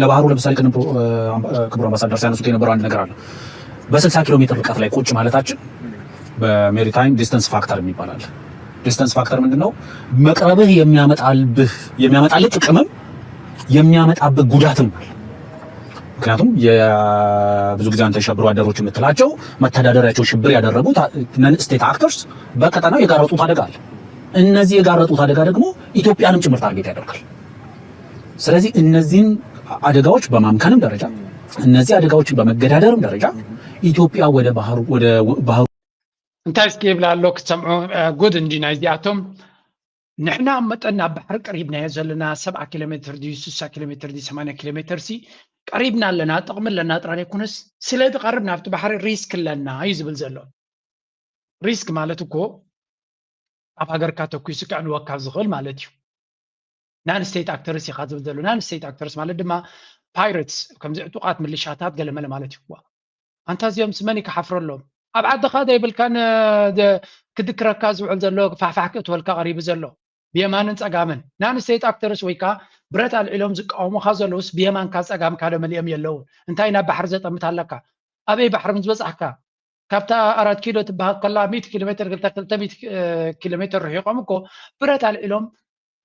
ለባህሩ ለምሳሌ ቅድም ክቡር አምባሳደር ሲያነሱት የነበረው አንድ ነገር አለ። በ60 ኪሎ ሜትር ርቀት ላይ ቁጭ ማለታችን በ maritime distance factor የሚባል አለ። Distance factor ምንድን ነው? መቅረብህ የሚያመጣልብህ የሚያመጣልህ ጥቅምም የሚያመጣብህ ጉዳትም አለ። ምክንያቱም ብዙ ጊዜ አንተ ሸብሮ አደሮች የምትላቸው መተዳደሪያቸው ሽብር ያደረጉት non state actors በቀጠናው የጋረጡት አደጋ አለ። እነዚህ የጋረጡት አደጋ ደግሞ ኢትዮጵያንም ጭምር target ያደርጋል። ስለዚህ እነዚህን አደጋዎች በማምከንም ደረጃ እነዚህ አደጋዎችን በመገዳደርም ደረጃ ኢትዮጵያ ወደ ባህሩ ወደ ባህሩ እንታይ እስኪ ይብላ ኣሎ ክትሰምዑ ጉድ እንዲ ናይዚኣቶም ንሕና ኣብ መጠን ናብ ባሕሪ ቀሪብናዮ ዘለና ሰብዓ ኪሎ ሜትር ድዩ ስሳ ኪሎ ሜትር ድዩ ሰማንያ ኪሎ ሜትር ሲ ቀሪብና ኣለና ጥቕሚ ኣለና ጥራን ኣይኮነስ ስለ ዝቐርብ ናብቲ ባሕሪ ሪስክ ኣለና እዩ ዝብል ዘሎ። ሪስክ ማለት እኮ ኣብ ሃገርካ ተኩሱ ከዕንወካ ዝኽእል ማለት እዩ። Non state actors ኢኻ ዝብል ዘሎ non state actors ማለት ድማ pirates ከምዚ ዕጡቓት ምልሻታት ገለመለ ማለት እዩ። ኣንታ እዚኦም ስመን ይክሓፍረሎም ኣብ ዓድኻ ዘይብልካን ክድክረካ ዝውዕል ዘሎ ፋሕፋሕ ክእትወልካ ቀሪቡ ዘሎ ብየማንን ፀጋምን non state actors ወይ ከዓ ብረት ኣልዒሎም ዝቃወሙኻ ዘለውስ ብየማንካ ፀጋምካ ዶ መሊኦም የለውን? እንታይ ናብ ባሕሪ ዘጠምት ኣለካ? ኣበይ ባሕሪ ምስ በፃሕካ ካብታ ኣራት ኪሎ ትበሃል ከላ ሚእቲ ኪሎ ሜትር ክልተ ክልተ ሚእቲ ኪሎ ሜትር ርሒቖም እኮ ብረት ኣልዒሎም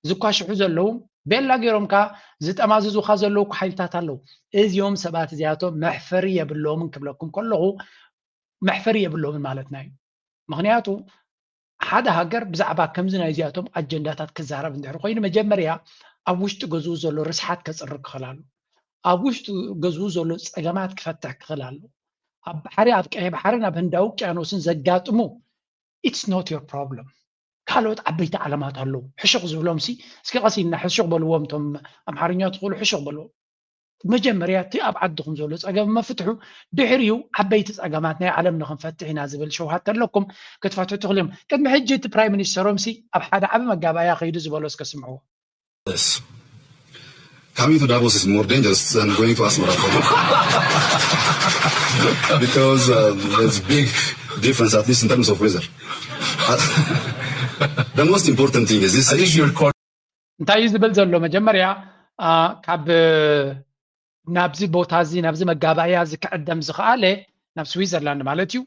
ዝኳሽሑ ዘለዉ ቤላ ገይሮም ከኣ ዝጠማዝዙኻ ዘለዉ እኮ ሓይልታት ኣለዉ። እዚኦም ሰባት እዚኣቶም መሕፈሪ የብሎምን ክብለኩም ከለኹ መሕፈሪ የብሎምን ማለትና እዩ። ምኽንያቱ ሓደ ሃገር ብዛዕባ ከምዚ ናይ እዚኣቶም ኣጀንዳታት ክዛረብ እንድሕር ኮይኑ መጀመርያ ኣብ ውሽጢ ገዝኡ ዘሎ ርስሓት ከፅሪ ክኽእል ኣሎ። ኣብ ውሽጢ ገዝኡ ዘሎ ፀገማት ክፈትሕ ክኽእል ኣሎ። ኣብ ባሕሪ ኣብ ቀይ ባሕርን ኣብ ህንዳዊ ውቅያኖስን ዘጋጥሙ it's not your problem። ካልኦት ዓበይቲ ዓለማት ኣለዉ። ሕሹኽ ዝብሎም ሲ እስኪ ቀስ ኢልና ሕሹኽ በልዎም እቶም ኣምሓርኛ ትኽእሉ ሕሹኽ በልዎም። መጀመርያ እቲ ኣብ ዓድኹም ዘሎ ፀገም መፍትሑ ድሕሪኡ ዓበይቲ ፀገማት ናይ ዓለም ንክንፈትሕ ኢና ዝብል ሸውሃት ተለኩም ክትፈትሑ ትኽእሉ እዮም። ቅድሚ ሕጂ እቲ ፕራይም ሚኒስተሮም ሲ ኣብ ሓደ ዓቢ መጋባእያ ከይዱ ዝበሎ እስከ ስምዕዎ። Coming to Davos is more dangerous than going to Asmara for because um, there's big difference at least in terms of weather. The most important thing is this issue. እንታይ እዩ ዝብል ዘሎ መጀመርያ ካብ ናብዚ ቦታ እዚ ናብዚ መጋባእያ እዚ ክዕደም ዝኸኣለ ናብ ስዊዘርላንድ ማለት እዩ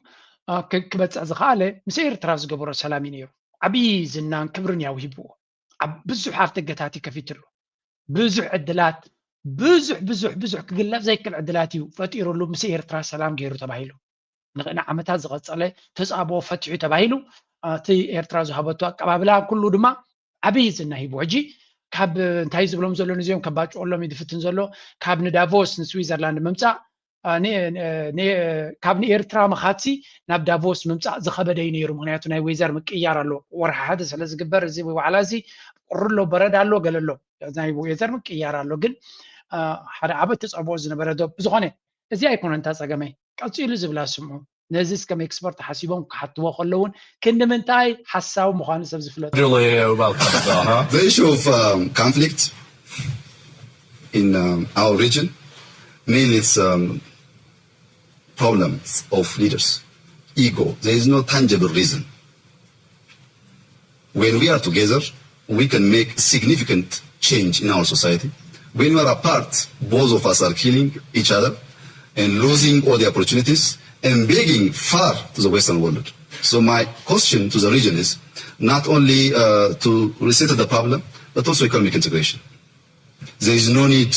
ክበፅዕ ዝኸኣለ ምስ ኤርትራ ዝገበሮ ሰላም እዩ ነይሩ። ዓብዪ ዝናን ክብርን እዩ ኣውሂብዎ። ኣብ ብዙሕ ኣፍደገታት እዩ ከፊትሉ። ብዙሕ ዕድላት ብዙሕ ብዙሕ ብዙሕ ክግለፅ ዘይክል ዕድላት እዩ ፈጢሩሉ ምስ ኤርትራ ሰላም ገይሩ ተባሂሉ። ንዓመታት ዝቐፀለ ተፃብኦ ፈትሑ ተባሂሉ እቲ ኤርትራ ዝሃበቶ ኣቀባብላ ኩሉ ድማ ዓብዪ ዝና ሂቡ። ሕጂ ካብ እንታይ ዝብሎም ዘሎ ንዚኦም ከባጭወሎም እዩ ዝፍትን ዘሎ ካብ ንዳቮስ ንስዊዘርላንድ ምምፃእ ካብ ንኤርትራ ምኻድሲ ናብ ዳቮስ ምምፃእ ዝኸበደ እዩ ነይሩ። ምክንያቱ ናይ ዌዘር ምቅያር ኣሎ። ወርሒ ሓደ ስለ ዝግበር እዚ ዋዕላ እዚ ቁሪ ኣሎ፣ በረድ ኣሎ፣ ገለ ኣሎ። ናይ ዌዘር ምቅያር ኣሎ። ግን ሓደ ዓበ ተፀብኦ ዝነበረ ዶ ብዝኾነ እዚ ኣይኮነ እንታ ፀገመይ ቀፂሉ ዝብላ ስምዑ። ነዚ እስከም ኤክስፐርት ሓሲቦም ክሓትዎ ከለውን ክንዲ ምንታይ ሓሳዊ ምዃኑ ሰብ ዝፍለጥ The issue of um, conflict in um, our region mainly it's um, problems of leaders, ego. There is no tangible reason. When we are together, we can make significant change in our society. When we are apart, both of us are killing each other and losing all the opportunities and begging far to the Western world. So my question to the region is not only uh, to resettle the problem, but also economic integration. There is no need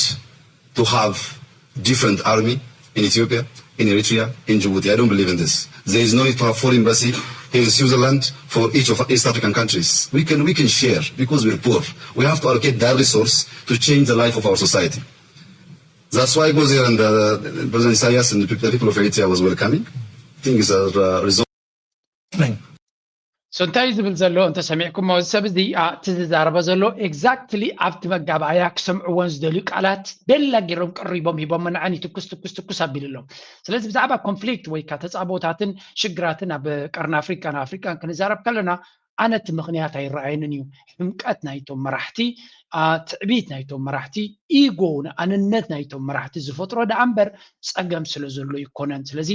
to have different army in Ethiopia, in Eritrea, in Djibouti. I don't believe in this. There is no need to have foreign embassy here in Switzerland for each of East African countries. We can, we can share because we're poor. We have to allocate that resource to change the life of our society. That's why I go there and uh, President Isaias and the people of Eritrea was welcoming. Things are uh, resolved. So እንታይ ዝብል ዘሎ እንተሰሚዕኩሞ እዚ ሰብ እዚ እቲ ዝዛረበ ዘሎ exactly ኣብቲ መጋባእያ ክሰምዕዎን ዝደልዩ ቃላት ቤላ ገይሮም ቀሪቦም ሂቦም ንዓን ትኩስ ትኩስ ትኩስ ኣቢልሎም። ስለዚ ብዛዕባ ኮንፍሊክት ወይ ከዓ ተፃቦታትን ሽግራትን ኣብ ቀርኒ ኣፍሪቃን ኣፍሪቃን ክንዛረብ ከለና ኣነ እቲ ምኽንያት ኣይረኣየንን እዩ። ሕምቀት ናይቶም መራሕቲ፣ ትዕቢት ናይቶም መራሕቲ፣ ኢጎ፣ ኣንነት ናይቶም መራሕቲ ዝፈጥሮ ደኣ እምበር ጸገም ስለ ዘሎ ኣይኮነን። ስለዚ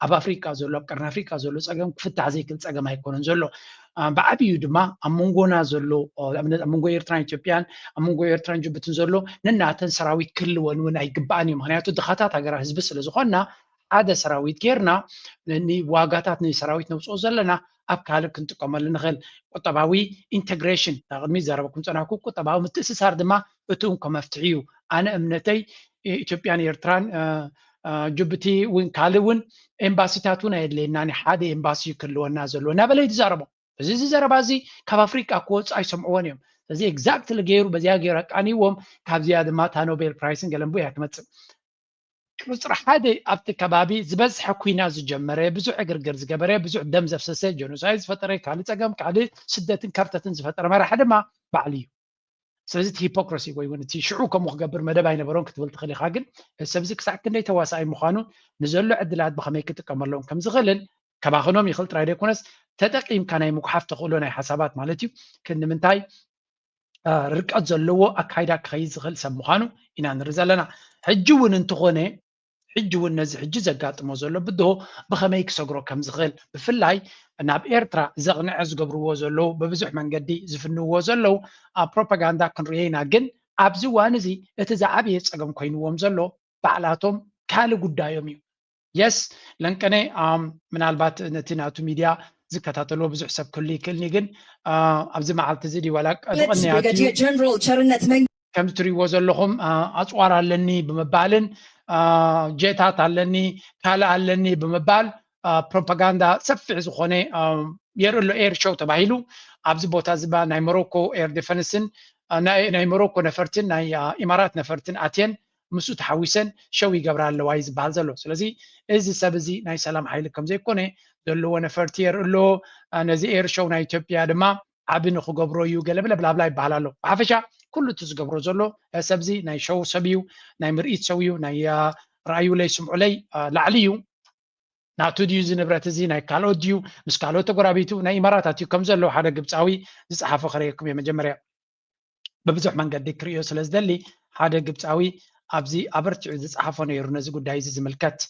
ኣብ ኣፍሪቃ ዘሎ፣ ኣብ ቀርኒ ኣፍሪቃ ዘሎ ጸገም ክፍታሕ ዘይክእል ጸገም ኣይኮነን ዘሎ። ብዓብዩ ድማ ኣብ መንጎና ዘሎ፣ ንኣብነት ኣብ መንጎ ኤርትራን ኢትዮጵያን፣ ኣብ መንጎ ኤርትራን ጅቡትን ዘሎ ነናተን ሰራዊት ክህልወን እውን ኣይግባኣን እዩ። ምክንያቱ ድኻታት ሃገራት ህዝቢ ስለ ዝኾንና ሓደ ሰራዊት ጌርና ንዋጋታት ንሰራዊት ነውፅኦ ዘለና ኣብ ካልእ ክንጥቀመሉ ንኽእል። ቁጠባዊ ኢንተግሬሽን፣ ቅድሚ ዘረበኩም ፀናኩ፣ ቁጠባዊ ምትእስሳር ድማ እቲ እንኮ መፍትሒ እዩ። ኣነ እምነተይ ኢትዮጵያን ኤርትራን፣ ጅቡቲ እውን ካልእ እውን ኤምባሲታት እውን ኣየድለየና፣ ሓደ ኤምባሲ ክህልወና ዘለዎ እናበለ እዩ ዝዛረቦ። እዚ እዚ ዘረባ እዚ ካብ ኣፍሪቃ ክወፅእ ኣይሰምዕዎን እዮም። ስለዚ ኤግዛክትሊ ገይሩ በዚኣ ገይሩ ኣቃኒዎም ካብዚኣ ድማ እታ ኖቤል ፕራይስን ገለንቡ እያ ትመፅእ። ቁፅሪ ሓደ ኣብቲ ከባቢ ዝበዝሐ ኩና ዝጀመረ፣ ብዙሕ ዕግርግር ዝገበረ፣ ብዙሕ ደም ዘፍሰሰ፣ ጀኖሳይድ ዝፈጠረ፣ ካልእ ፀገም፣ ካልእ ስደትን ከርተትን ዝፈጠረ መራሒ ድማ ባዕሉ እዩ። ስለዚ እቲ ሂፖክራሲ ወይ እውን እቲ ሽዑ ከምኡ ክገብር መደብ ኣይነበሮን ክትብል ትኽእል ኢኻ። ግን እዚ ሰብ እዚ ክሳዕ ክንደይ ተዋሳኣይ ምዃኑ ንዘሎ ዕድላት ብኸመይ ክጥቀመሎም ከም ዝኽእልን ከባኽኖም ይኽእል ጥራይ ዘይኮነስ ተጠቂምካ ናይ ምጉሓፍ ተኽእሎ ናይ ሓሳባት ማለት እዩ። ክንምንታይ ርቀት ዘለዎ ኣካይዳ ክኸይድ ዝኽእል ሰብ ምዃኑ ኢና ንርኢ ዘለና። ሕጂ እውን እንተኾነ ሕጂ እውን ነዚ ሕጂ ዘጋጥሞ ዘሎ ብድሆ ብኸመይ ክሰግሮ ከም ዝኽእል፣ ብፍላይ ናብ ኤርትራ ዘቕንዐ ዝገብርዎ ዘለዉ፣ ብብዙሕ መንገዲ ዝፍንውዎ ዘለዉ ኣብ ፕሮፓጋንዳ ክንርእዮ ኢና። ግን ኣብዚ እዋን እዚ እቲ ዝዓበየ ጸገም ኮይንዎም ዘሎ ባዕላቶም ካልእ ጉዳዮም እዩ። የስ ለንቀነ፣ ምናልባት ነቲ ናቱ ሚድያ ዝከታተልዎ ብዙሕ ሰብ ክህሉ ይክእልኒ፣ ግን ኣብዚ መዓልቲ እዚ ድዩ ዋላ ቀንያት እዩ። ጀነራል ቸርነት መን ከምዚ ትሪእዎ ዘለኹም ኣፅዋር ኣለኒ ብምባልን ጀታት ኣለኒ ካልእ ኣለኒ ብምባል ፕሮፓጋንዳ ሰፊሕ ዝኾነ የርኢ ኣሎ። ኤር ሾው ተባሂሉ ኣብዚ ቦታ እዚ ናይ ሞሮኮ ኤር ዲፈንስን ናይ ሞሮኮ ነፈርትን ናይ ኢማራት ነፈርትን ኣትየን ምስኡ ተሓዊሰን ሸው ይገብራ ኣለዋ እዩ ዝበሃል ዘሎ። ስለዚ እዚ ሰብ እዚ ናይ ሰላም ሓይሊ ከም ዘይኮነ ዘለዎ ነፈርቲ የርኢ ኣሎ። ነዚ ኤር ሾው ናይ ኢትዮጵያ ድማ ዓቢ ንክገብሮ እዩ ገለ ብለ ብላብላ ይበሃል ኣሎ። ብሓፈሻ ኩሉ እቲ ዝገብሮ ዘሎ ሰብ እዚ ናይ ሸው ሰብ እዩ፣ ናይ ምርኢት ሰው እዩ፣ ናይ ረኣዩለይ ስምዑለይ ላዕሊ እዩ። ናቱ ድዩ እዚ ንብረት እዚ ናይ ካልኦት ድዩ ምስ ካልኦት ተጎራቢቱ ናይ ኢማራታት እዩ ከም ዘሎ ሓደ ግብፃዊ ዝፀሓፎ ከርእየኩም እየ። መጀመርያ ብብዙሕ መንገዲ ክርእዮ ስለ ዝደሊ ሓደ ግብፃዊ ኣብዚ ኣበርቲዑ ዝፀሓፎ ነይሩ ነዚ ጉዳይ እዚ ዝምልከት።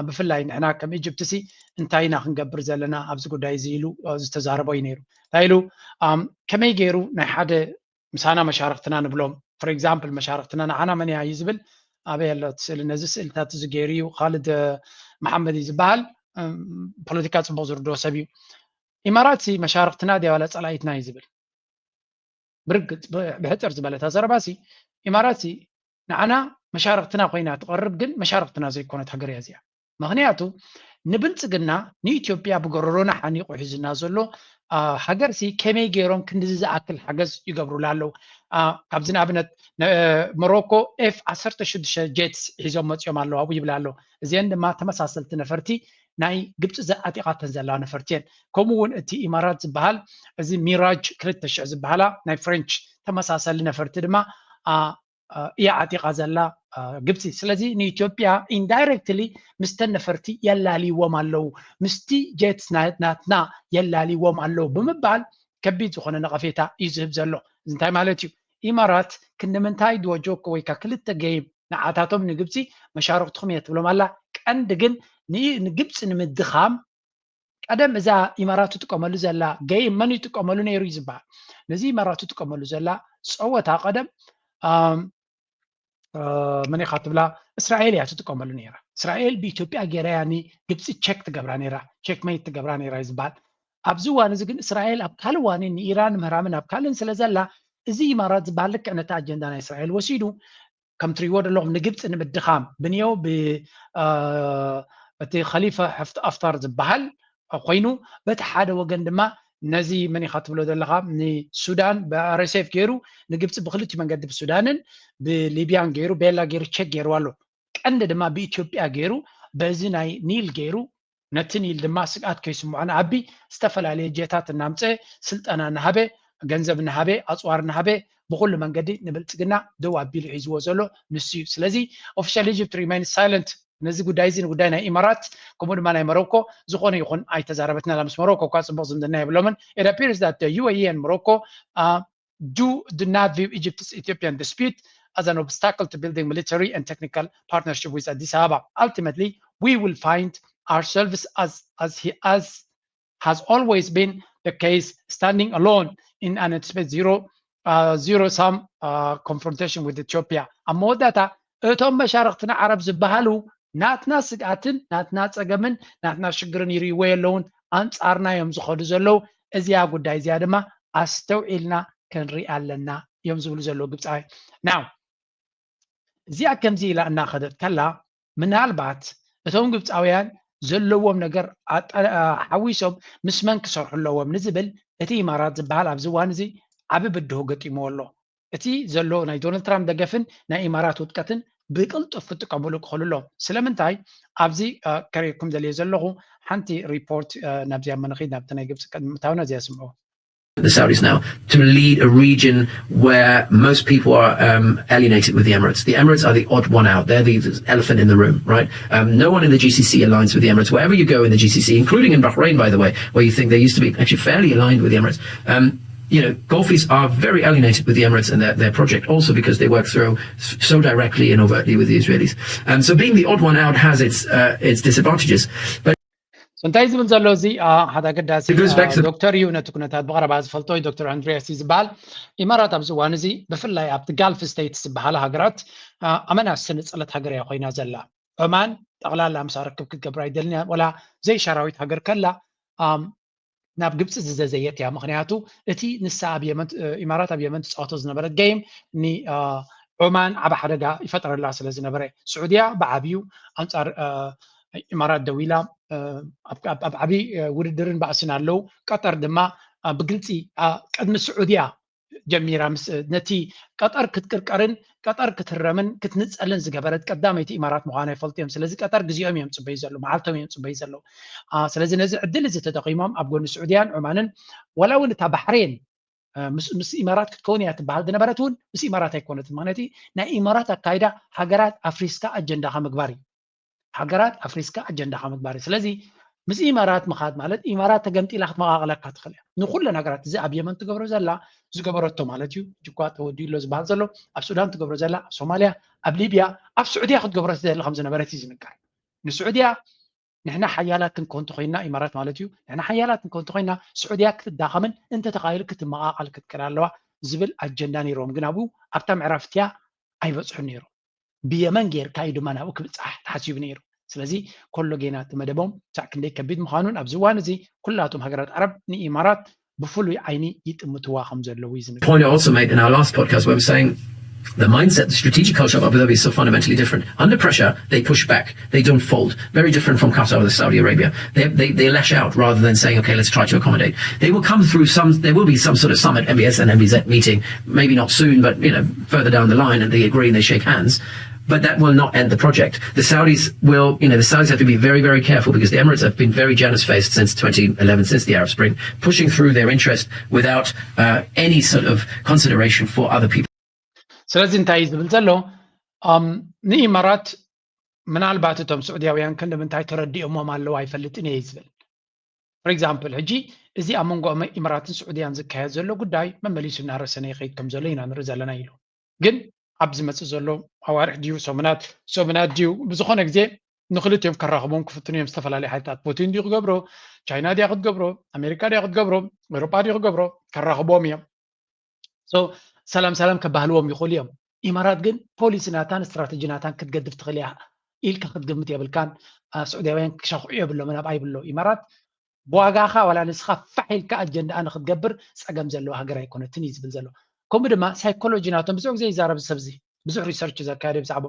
ብፍላይ ንሕና ከም ኢጅፕት ሲ እንታይ ኢና ክንገብር ዘለና ኣብዚ ጉዳይ እዚ ኢሉ ዝተዛረቦ እዩ ነይሩ። እንታይ ኢሉ ከመይ ገይሩ ናይ ሓደ ምሳና መሻርክትና ንብሎም for example መሻርክትና ንዓና መን እያ እዩ ዝብል ኣበይ ኣሎ እቲ ስእሊ? ነዚ ስእልታት እዚ ገይሩ እዩ። ካልድ መሓመድ እዩ ዝበሃል። ፖለቲካ ፅቡቅ ዝርድኦ ሰብ እዩ። ኢማራት ሲ መሻርክትና ድያ ዋላ ፀላኢትና እዩ ዝብል። ብርግፅ ብሕፅር ዝበለት ኣዘረባ ሲ ኢማራት ሲ ንዓና መሻርክትና ኮይና ትቐርብ ግን መሻርክትና ዘይኮነት ሃገር እያ እዚኣ። ምክንያቱ ንብልፅግና ንኢትዮጵያ ብጎረሮና ሓኒቑ ሒዙና ዘሎ ሃገር ሲ ከመይ ገይሮም ክንድዚ ዝኣክል ሓገዝ ይገብሩላ ኣለዉ። ካብዚ ንኣብነት ሞሮኮ ኤፍ ዓሰርተ ሽዱሽተ ጀትስ ሒዞም መፂኦም ኣለዉ ኣብኡ ይብል ኣሎ። እዚአን ድማ ተመሳሰልቲ ነፈርቲ ናይ ግብፂ ዘኣጢቓተን ዘለዋ ነፈርቲ እየን። ከምኡ እውን እቲ ኢማራት ዝበሃል እዚ ሚራጅ ክልተ ሽሕ ዝበሃላ ናይ ፍሬንች ተመሳሰሊ ነፈርቲ ድማ እያ ዓጢቓ ዘላ ግብፂ። ስለዚ ንኢትዮጵያ ኢንዳይሬክትሊ ምስተን ነፈርቲ የላልይዎም ኣለዉ፣ ምስቲ ጀትስ ናትና የላልይዎም ኣለዉ ብምባል ከቢድ ዝኾነ ነቐፌታ እዩ ዝህብ ዘሎ። እዚ እንታይ ማለት እዩ? ኢማራት ክንዲ ምንታይ ድወጆኮ ወይ ከዓ ክልተ ገይም ንዓታቶም ንግብፂ መሻርክትኹም እየ ትብሎም ኣላ። ቀንዲ ግን ንግብፂ ንምድኻም ቀደም እዛ ኢማራት ትጥቀመሉ ዘላ ገይም መን ይጥቀመሉ ነይሩ እዩ ዝበሃል። ነዚ ኢማራት ትጥቀመሉ ዘላ ፀወታ ቀደም መን ኢኻ ትብላ እስራኤል እያ ትጥቀመሉ ነይራ። እስራኤል ብኢትዮጵያ ገይራያ ንግብፂ ቸክ ትገብራ ነይራ፣ ቸክ ሜት ትገብራ ነይራ እዩ ዝበሃል። ኣብዚ እዋን እዚ ግን እስራኤል ኣብ ካልእ እዋን ንኢራን ምህራምን ኣብ ካልእን ስለ ዘላ እዚ ኢማራት ዝበሃል ልክዕ ነቲ ኣጀንዳ ናይ እስራኤል ወሲዱ ከም ትሪእዎ ዘለኹም ንግብፂ ንምድኻም ብንየው እቲ ከሊፈ ሕፍት ኣፍታር ዝበሃል ኮይኑ በቲ ሓደ ወገን ድማ ነዚ መን ኢኻ ትብሎ ዘለኻ ንሱዳን ብኣርኤስኤፍ ገይሩ ንግብፂ ብክልቲኡ መንገዲ ብሱዳንን ብሊብያን ገይሩ ቤላ ገይሩ ቸክ ገይርዋ ኣሎ። ቀንዲ ድማ ብኢትዮጵያ ገይሩ በዚ ናይ ኒል ገይሩ ነቲ ኒል ድማ ስግኣት ከይስምዖ ንኣቢ ዝተፈላለየ ጀታት እናምፀ ስልጠና እናሃበ ገንዘብ እናሃበ ኣፅዋር እናሃበ ብኩሉ መንገዲ ንብልፅግና ደው ኣቢሉ ሒዝዎ ዘሎ ንሱ እዩ። ስለዚ ኦፊሻል ኢጅፕት ሪማይን ሳይለንት ነዚ ጉዳይ እዚ ንጉዳይ ናይ ኢማራት ከምኡ ድማ ናይ መሮኮ ዝኾነ ይኹን ኣይተዛረበትናላ። ምስ መሮኮ እኳ ፅቡቕ ዝምድና የብሎምን። It appears that the U A E and Morocco uh, do do not view Egypt's Ethiopian dispute as an obstacle to building military and technical partnership with Addis Ababa. Ultimately, we will find ourselves as as he as has always been the case, standing alone in an anticipate zero uh, zero sum uh, confrontation with Ethiopia. ኣብ መወዳእታ እቶም መሻርክትና ዓረብ ዝበሃሉ ናትና ስግኣትን ናትና ፀገምን ናትና ሽግርን ይርእይዎ የለውን፣ ኣንፃርና እዮም ዝኸዱ ዘለዉ። እዚኣ ጉዳይ እዚኣ ድማ ኣስተውዒልና ክንርኢ ኣለና እዮም ዝብሉ ዘለዉ ግብፃውያን። ናው እዚኣ ከምዚ ኢላ እናኸደት ከላ ምናልባት እቶም ግብፃውያን ዘለዎም ነገር ሓዊሶም ምስ መን ክሰርሑ ኣለዎም ንዝብል እቲ ኢማራት ዝበሃል ኣብዚ እዋን እዚ ዓቢ ብድሆ ገጢምዎ ኣሎ። እቲ ዘሎ ናይ ዶናልድ ትራምፕ ደገፍን ናይ ኢማራት ውድቀትን ብቅልጡፍ ክጥቀምሉ ክኽእሉ ኣለዎም። ስለምንታይ ኣብዚ ከርእየኩም ደልየ ዘለኹ ሓንቲ ሪፖርት ናብዚኣ መነኺድ ናብቲ ናይ ግብፂ ቅድሚ ምእታውና እዚኣ ስምዑ። the Saudis now to lead a region where most people are um, alienated with the Emirates. The Emirates are the odd one out. They're the elephant in the room, right? Um, no one in the G C C aligns with the Emirates. Wherever you go in the G C C, including in Bahrain, by the way, where you think they used to be actually fairly aligned with the Emirates. Um, you know, Gulfis are very alienated with the Emirates and their, their project, also because they work through so directly and overtly with the Israelis. Um, so being the odd one out has its uh, its disadvantages. But እንታይ ዝብል ዘሎ እዚ ሓደ ኣገዳሲ ዶክተር እዩ ነቲ ኩነታት ብቐረባ ዝፈልጦ እዩ። ዶክተር ኣንድሪያስ እዩ ዝበሃል። ኢማራት ኣብዚ እዋን እዚ ብፍላይ ኣብቲ ጋልፍ ስቴትስ ዝበሃላ ሃገራት ኣመና ዝተነፀለት ሃገር እያ ኮይና ዘላ። ዑማን ጠቕላላ ምሳ ርክብ ክትገብር ኣይደልን እያ፣ ወላ ዘይሻራዊት ሃገር ከላ ናብ ግብፂ ዝዘዘየት እያ። ምክንያቱ እቲ ንሳ ኣብ የመን ኢማራት ኣብ የመን ትፃወቶ ዝነበረት ገይም ንዑማን ዓብ ሓደጋ ይፈጥረላ ስለ ዝነበረ፣ ስዑድያ ብዓብዩ ኣንፃር ኢማራት ደው ኢላ ኣብ ዓብዪ ውድድርን ባእስን ኣለዉ። ቀጠር ድማ ብግልፂ ቅድሚ ስዑድያ ጀሚራ ነቲ ቀጠር ክትቅርቀርን ቀጠር ክትረምን ክትንፀልን ዝገበረት ቀዳመይቲ ኢማራት ምዃና ይፈልጡ እዮም። ስለዚ ቀጠር ግዜኦም እዮም ፅበዩ ዘለዉ፣ መዓልቶም እዮም ፅበዩ ዘለዉ። ስለዚ ነዚ ዕድል እዚ ተጠቒሞም ኣብ ጎኒ ስዑድያን ዑማንን፣ ወላ እውን እታ ባሕሬን ምስ ኢማራት ክትከውን እያ ትበሃል ዝነበረት እውን ምስ ኢማራት ኣይኮነትን። ምክንያቱ ናይ ኢማራት ኣካይዳ ሃገራት ኣፍሪስካ ኣጀንዳኻ ምግባር እዩ። ሃገራት ኣፍሪስካ ኣጀንዳኻ ምግባር እዩ። ስለዚ ምስ ኢማራት ምኻድ ማለት ኢማራት ተገምጢላ ክትመቓቐለካ ትኽእል እያ። ንኩለን ሃገራት እዚ ኣብ የመን ትገብሮ ዘላ ዝገበረቶ ማለት እዩ። ሕጂ እኳ ተወዲኡ ኣሎ ዝበሃል ዘሎ ኣብ ሱዳን ትገብሮ ዘላ፣ ኣብ ሶማልያ፣ ኣብ ሊብያ፣ ኣብ ስዑድያ ክትገብሮ ትደሊ ከም ዝነበረት እዩ ዝንገር። ንስዑድያ ንሕና ሓያላት ክንኮን ተኮይና ኢማራት ማለት እዩ፣ ንሕና ሓያላት ክንኮን ተኮይና ስዑድያ ክትዳኸምን እንተተኻኢሉ ክትመቓቐል ክትክእል ኣለዋ ዝብል ኣጀንዳ ነይሮም። ግን ኣብኡ ኣብታ ምዕራፍ እቲኣ ኣይበፅሑን ነይሮም። ብየመን ጌርካ እዩ ድማ ናብኡ ክብፃሕ ተሓሲቡ ነይሩ። ስለዚ ኮሎ ጌና እቲ መደቦም ክሳዕ ክንደይ ከቢድ ምዃኑን ኣብዚ እዋን እዚ ኩላቶም ሃገራት ዓረብ ንኢማራት ብፍሉይ ዓይኒ ይጥምትዋ ከም ዘለዉ እዩ ዝንገር። Point I also made in our last podcast where we were saying the mindset, the strategic culture of Abu Dhabi is so fundamentally different. Under pressure, they push back, they don't fold. Very different from Qatar or Saudi Arabia. They, they, they lash out rather than saying, okay, let's try to accommodate. They will come through some, there will be some sort of summit, M B S and M B Z meeting, maybe not soon, but you know, further down the line, and they agree and they shake hands. But that will not end the project. The Saudis will, you know, the Saudis have to be very, very careful because the Emirates have been very Janus faced since twenty eleven, since the Arab Spring, pushing through their interest without uh, any sort of consideration for other people. ስለዚ እንታይ እዩ ዝብል ዘሎ? ንኢማራት ምናልባት እቶም ስዑድያውያን ክንዲ ምንታይ ተረዲኦሞም ኣለዉ ኣይፈልጥን እየ እዩ ዝብል። For example ሕጂ እዚ ኣብ መንጎ ኢማራትን ስዑድያን ዝካየድ ዘሎ ጉዳይ መመሊሱ እናረሰነ ይኸይድ ከም ዘሎ ኢና ንርኢ ዘለና ኢሉ። ግን ኣብ ዝመፅእ ዘሎ ኣዋርሕ ድዩ ሰሙናት ሰሙናት ድዩ ብዝኾነ ግዜ ንክልቲኦም ከራኽቦም ክፍትኑ እዮም ዝተፈላለዩ ሓይልታት። ፑቲን ድዩ ክገብሮ፣ ቻይና ድያ ክትገብሮ፣ ኣሜሪካ ድያ ክትገብሮ፣ ኤውሮጳ ድዩ ክገብሮ፣ ከራኽቦም እዮም። ሰላም ሰላም ከባህልዎም ይኽእሉ እዮም። ኢማራት ግን ፖሊሲ ናታን ስትራተጂ ናታን ክትገድፍ ትኽእል እያ ኢልካ ክትግምት የብልካን። ስዑድያውያን ክሻኽዑ የብሎምን ኣብኣ ይብሎ ኢማራት ብዋጋኻ ዋላ ንስኻ ፋሕ ኢልካ ኣጀንዳኣ ንክትገብር ፀገም ዘለዋ ሃገር ኣይኮነትን እዩ ዝብል ዘሎ። ከምኡ ድማ ሳይኮሎጂ ናቶም ብዙሕ ግዜ ይዛረብ ሰብዚ ብዙሕ ሪሰርች ዘካየደ ብዛዕባ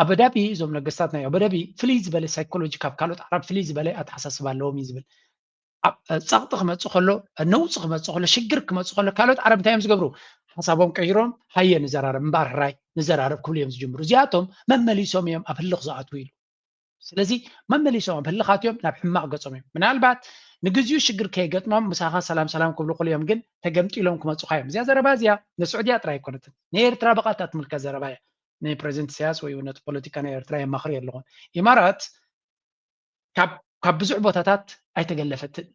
ኣበዳቢ እዞም ነገስታት ናይ ኣበዳቢ ፍልይ ዝበለ ሳይኮሎጂ ካብ ካልኦት ዓረብ ፍልይ ዝበለ ኣተሓሳስባ ኣለዎም እዩ ዝብል። ፃቕጢ ክመፅእ ከሎ ነውፂ ክመፅእ ከሎ ሽግር ክመፅእ ከሎ ካልኦት ዓረብ እንታይ እዮም ዝገብሩ? ሓሳቦም ቀይሮም ሃየ ንዘራረብ እምበኣር ሕራይ ንዘራረብ ክብሉ እዮም ዝጅምሩ። እዚኣቶም መመሊሶም እዮም ኣብ ህልኽ ዝኣትዉ ኢሉ። ስለዚ መመሊሶም ኣብ ህልኻት እዮም ናብ ሕማቕ ገፆም እዮም። ምናልባት ንግዚኡ ሽግር ከየገጥሞም ምሳኻ ሰላም ሰላም ክብሉ ክሉ እዮም፣ ግን ተገምጢሎም ክመፁኻ እዮም። እዚኣ ዘረባ እዚኣ ንስዑድያ ጥራይ ኣይኮነትን፣ ንኤርትራ ብቐጥታ ትምልከት ዘረባ እያ። ንፕረዚደንት ኢሳያስ ወይ እውን ነቲ ፖለቲካ ናይ ኤርትራ የማኽር ኣለኹ። ኢማራት ካብ ብዙሕ ቦታታት ኣይተገለፈትን።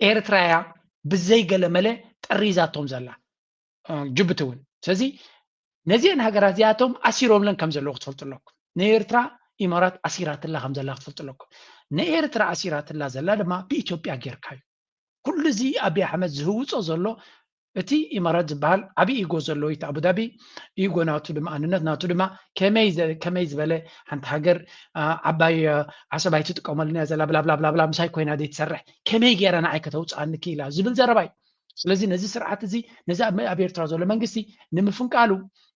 ኤርትራ እያ ብዘይ ገለ መለ ጠሪዛቶም ዘላ፣ ጅቡቲ እውን። ስለዚ ነዚአን ሃገራት እዚኣቶም ኣሲሮምለን ከም ዘለዉ ክትፈልጡ ኣለኩም። ንኤርትራ ኢማራት ኣሲራትላ ከም ዘላ ክትፈልጡ ኣለኩም። ንኤርትራ ኣሲራትላ ዘላ ድማ ብኢትዮጵያ ጌርካ እዩ። ኩሉ እዚ ኣብይ ኣሕመድ ዝህውፆ ዘሎ እቲ ኢማራት ዝበሃል ዓብዪ ኢጎ ዘለዎ እዩ። ኣቡዳቢ ኢጎ ናቱ ድማ ኣንነት ናቱ ድማ ከመይ ዝበለ ሓንቲ ሃገር ዓባይ ዓሰብ ኣይትጥቀመሉን እያ ዘላ ብላብላብላብላ ምሳይ ኮይና ዘይትሰርሕ ከመይ ገይራ ንዓይ ከተውፅኣኒ ክኢላ ዝብል ዘረባ እዩ። ስለዚ ነዚ ስርዓት እዚ ነዚ ኣብ ኤርትራ ዘሎ መንግስቲ ንምፍንቃሉ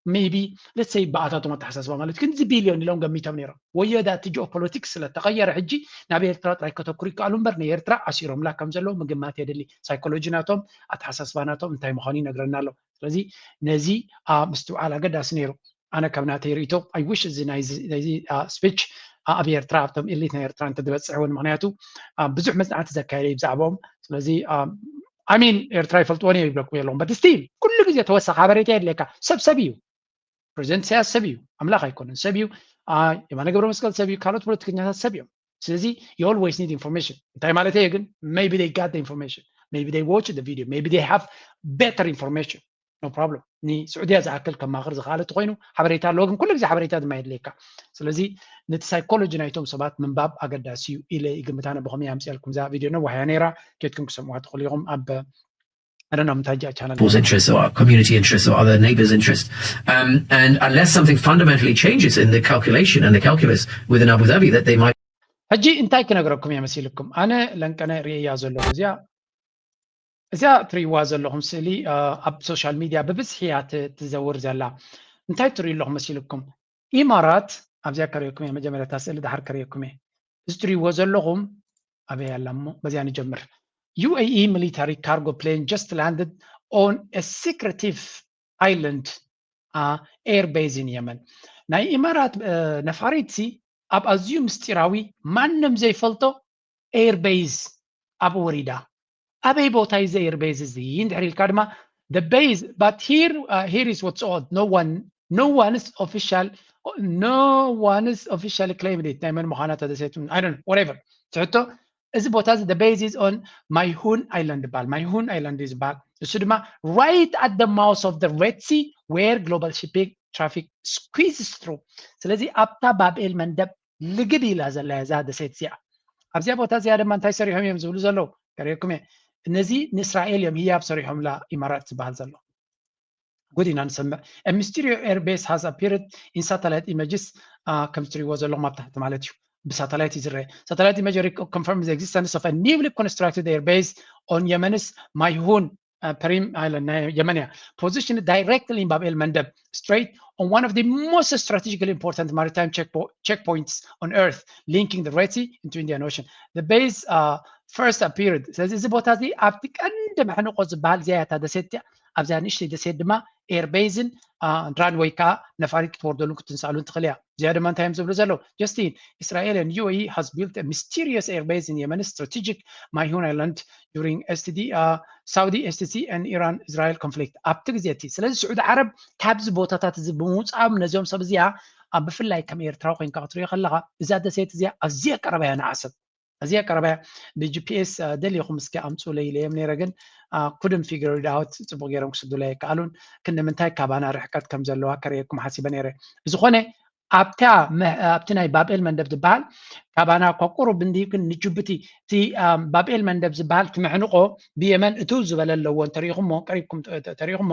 maybe let's say ብኣታቶም ኣተሓሳስባ ማለት ግን እዚ ቢልዮን ኢሎም ገሚቶም ነይሮም። ወዮ ዳቲ ጂኦፖለቲክስ ስለተቐየረ ሕጂ ናብ ኤርትራ ጥራይ ከተኩሩ ይከኣሉ እምበር ንኤርትራ ኣሲሮምላ ከም ዘለዉ ምግማት የድሊ። ሳይኮሎጂ ናቶም ኣተሓሳስባ ናቶም እንታይ ምዃኑ ይነግረና ኣሎ። ስለዚ ነዚ ምስትውዓል ኣገዳሲ ነይሩ። ኣነ ካብ ናተይ ርእቶ I wish እዚ ናይዚ speech ኣብ ኤርትራ ኣብቶም ኤሊት ናይ ኤርትራ እንተዝበፅሕ እውን ምክንያቱ ብዙሕ መፅናዕቲ ዘካየደ እዩ ብዛዕባኦም። ስለዚ I mean ኤርትራ ይፈልጥዎ እዮም ይብለኩም የለኹም but still ኩሉ ግዜ ተወሳኺ ሓበሬታ የድልየካ። ሰብ ሰብ እዩ። ፕረዚደንት ኢሳያስ ሰብ እዩ፣ ኣምላኽ ኣይኮነን፣ ሰብ እዩ። የማነ ገብረ መስቀል ሰብ እዩ፣ ካልኦት ፖለቲከኛታት ሰብ እዮም። ስለዚ you always need information። እንታይ ማለት እየ ግን maybe they got the information, maybe they watch the video, maybe they have better information. No problem። ንስዑድያ ዝኣክል ከማኽር ዝኽኣለ ተኮይኑ ሓበሬታ ኣለዎ፣ ግን ኩሉ ግዜ ሓበሬታ ድማ የድልየካ። ስለዚ ነቲ ሳይኮሎጂ ናይቶም ሰባት ምንባብ ኣገዳሲ እዩ ኢለ ይግምት። ኣነ ብኸመይ ኣምፅኣልኩም እዛ ቪድዮ ነዋሕ እያ ነይራ፣ ኬድኩም ክሰምዋ ትኽእሉ ኢኹም ኣብ I don't know, Mtaji channel. People's interests or our community interests or other neighbors' interests. Um, and unless something fundamentally changes in the calculation and the calculus within Abu Dhabi, that they might. ሕጂ እንታይ ክነግረኩም እየ መሲልኩም? ኣነ ለንቀነ ርእያ ዘለኹ እዚኣ እዚኣ ትርእይዋ ዘለኹም ስእሊ ኣብ ሶሻል ሚድያ ብብዝሒ እያ ትዘውር ዘላ። እንታይ ትርእዩ ኣለኹም መሲልኩም? ኢማራት ኣብዚኣ ከርእየኩም እየ፣ መጀመርታ ስእሊ ድሓር ከርእየኩም እየ። እዚ ትርእይዎ ዘለኹም ኣበይ ኣላ እሞ በዚኣ ንጀምር። UAE military cargo plane just landed on a secretive island air base in Yemen። ናይ ኢማራት ነፋሪት ሲ ኣብ ኣዝዩ ምስጢራዊ ማንም ዘይፈልጦ air base ኣብ ወሪዳ። ኣበይ ቦታ እዩ እዚ air base እዚ እንድሕር ኢልካ ድማ the base but here uh, here is what's odd no one no one is official no one is officially claimed it ናይ መን ምዃና ተደሰይቱ I don't know whatever ትሕቶ እዚ ቦታ እዚ the base is on Mayhun Island ይበሃል። Mayhun Island እዩ ዝበሃል። እሱ ድማ right at the mouth of the Red Sea where global shipping traffic squeezes through። ስለዚ ኣብታ ባብኤል መንደብ ልግብ ኢላ ዘላ እዛ ደሴት እዚኣ። ኣብዚኣ ቦታ እዚኣ ድማ እንታይ ሰሪሖም እዮም ዝብሉ ዘለዉ ከርእየኩም እየ። እነዚ ንእስራኤል እዮም ህያብ ሰሪሖምላ ኢማራት ዝበሃል ዘሎ። ጉድ ኢና ንሰምዕ። A mysterious airbase has appeared in satellite images. ከም ትሪእዎ ዘለኹም ኣብ ታሕቲ ማለት እዩ። ብሳተላይት እዩ ዝረአ። Satellite imagery confirms the existence of a newly constructed airbase on Yemen's Mayhun uh, Perim Island ናይ የመን እያ። Positioned directly in Bab el Mandeb Strait on one of the most strategically important maritime checkpoints on earth, linking the Red Sea into Indian Ocean. The base uh, first appeared. ስለዚ እዚ ቦታ እዚ ኣብቲ ቀንዲ መሕንቆ ዝበሃል እዚኣ እያ እታ ደሴት እያ። ኣብዚኣ ንእሽተይ ደሴት ድማ air base ን runway ከዓ ነፋሪት ክትወርደሉን ክትንሳሉን ትኽእል እያ። እዚኣ ድማ እንታይ እዮም ዝብሉ ዘለዉ? Just in, Israel and UAE has built a mysterious airbase in Yemen's strategic Mayhun Island during STD, uh, Saudi STC and Iran Israel conflict ኣብቲ ግዜ እቲ። ስለዚ ስዑዲ ዓረብ ካብዚ ቦታታት እዚ ብምውፃኦም ነዚኦም ሰብ እዚኣ ኣብ ብፍላይ ከም ኤርትራዊ ኮይንካ ክትሪኦ ከለኻ እዛ ደሴት እዚኣ ኣዝያ ቀረባ እያ ንዓሰብ። ኣዝያ ቀረባ እያ። ብ GPS ደሊኹም እስኪ ኣምፁለይ ኢለዮም ነይረ ግን couldn't figure it out። ፅቡቅ ገይሮም ክስዱለይ ኣይከኣሉን። ክንዲ ምንታይ ካባና ርሕቀት ከም ዘለዋ ከርእየኩም ሓሲበ ነይረ። ብዝኾነ ኣብታ ኣብቲ ናይ ባብኤል መንደብ ዝበሃል ካባና እኳ ቁሩብ እንዲ ግን ንጅቡቲ እቲ ባብኤል መንደብ ዝበሃል ትምሕንቆ ብየመን እትው ዝበለ ኣለዎ እንተሪኢኹሞ ቀሪብኩም ተሪኢኹሞ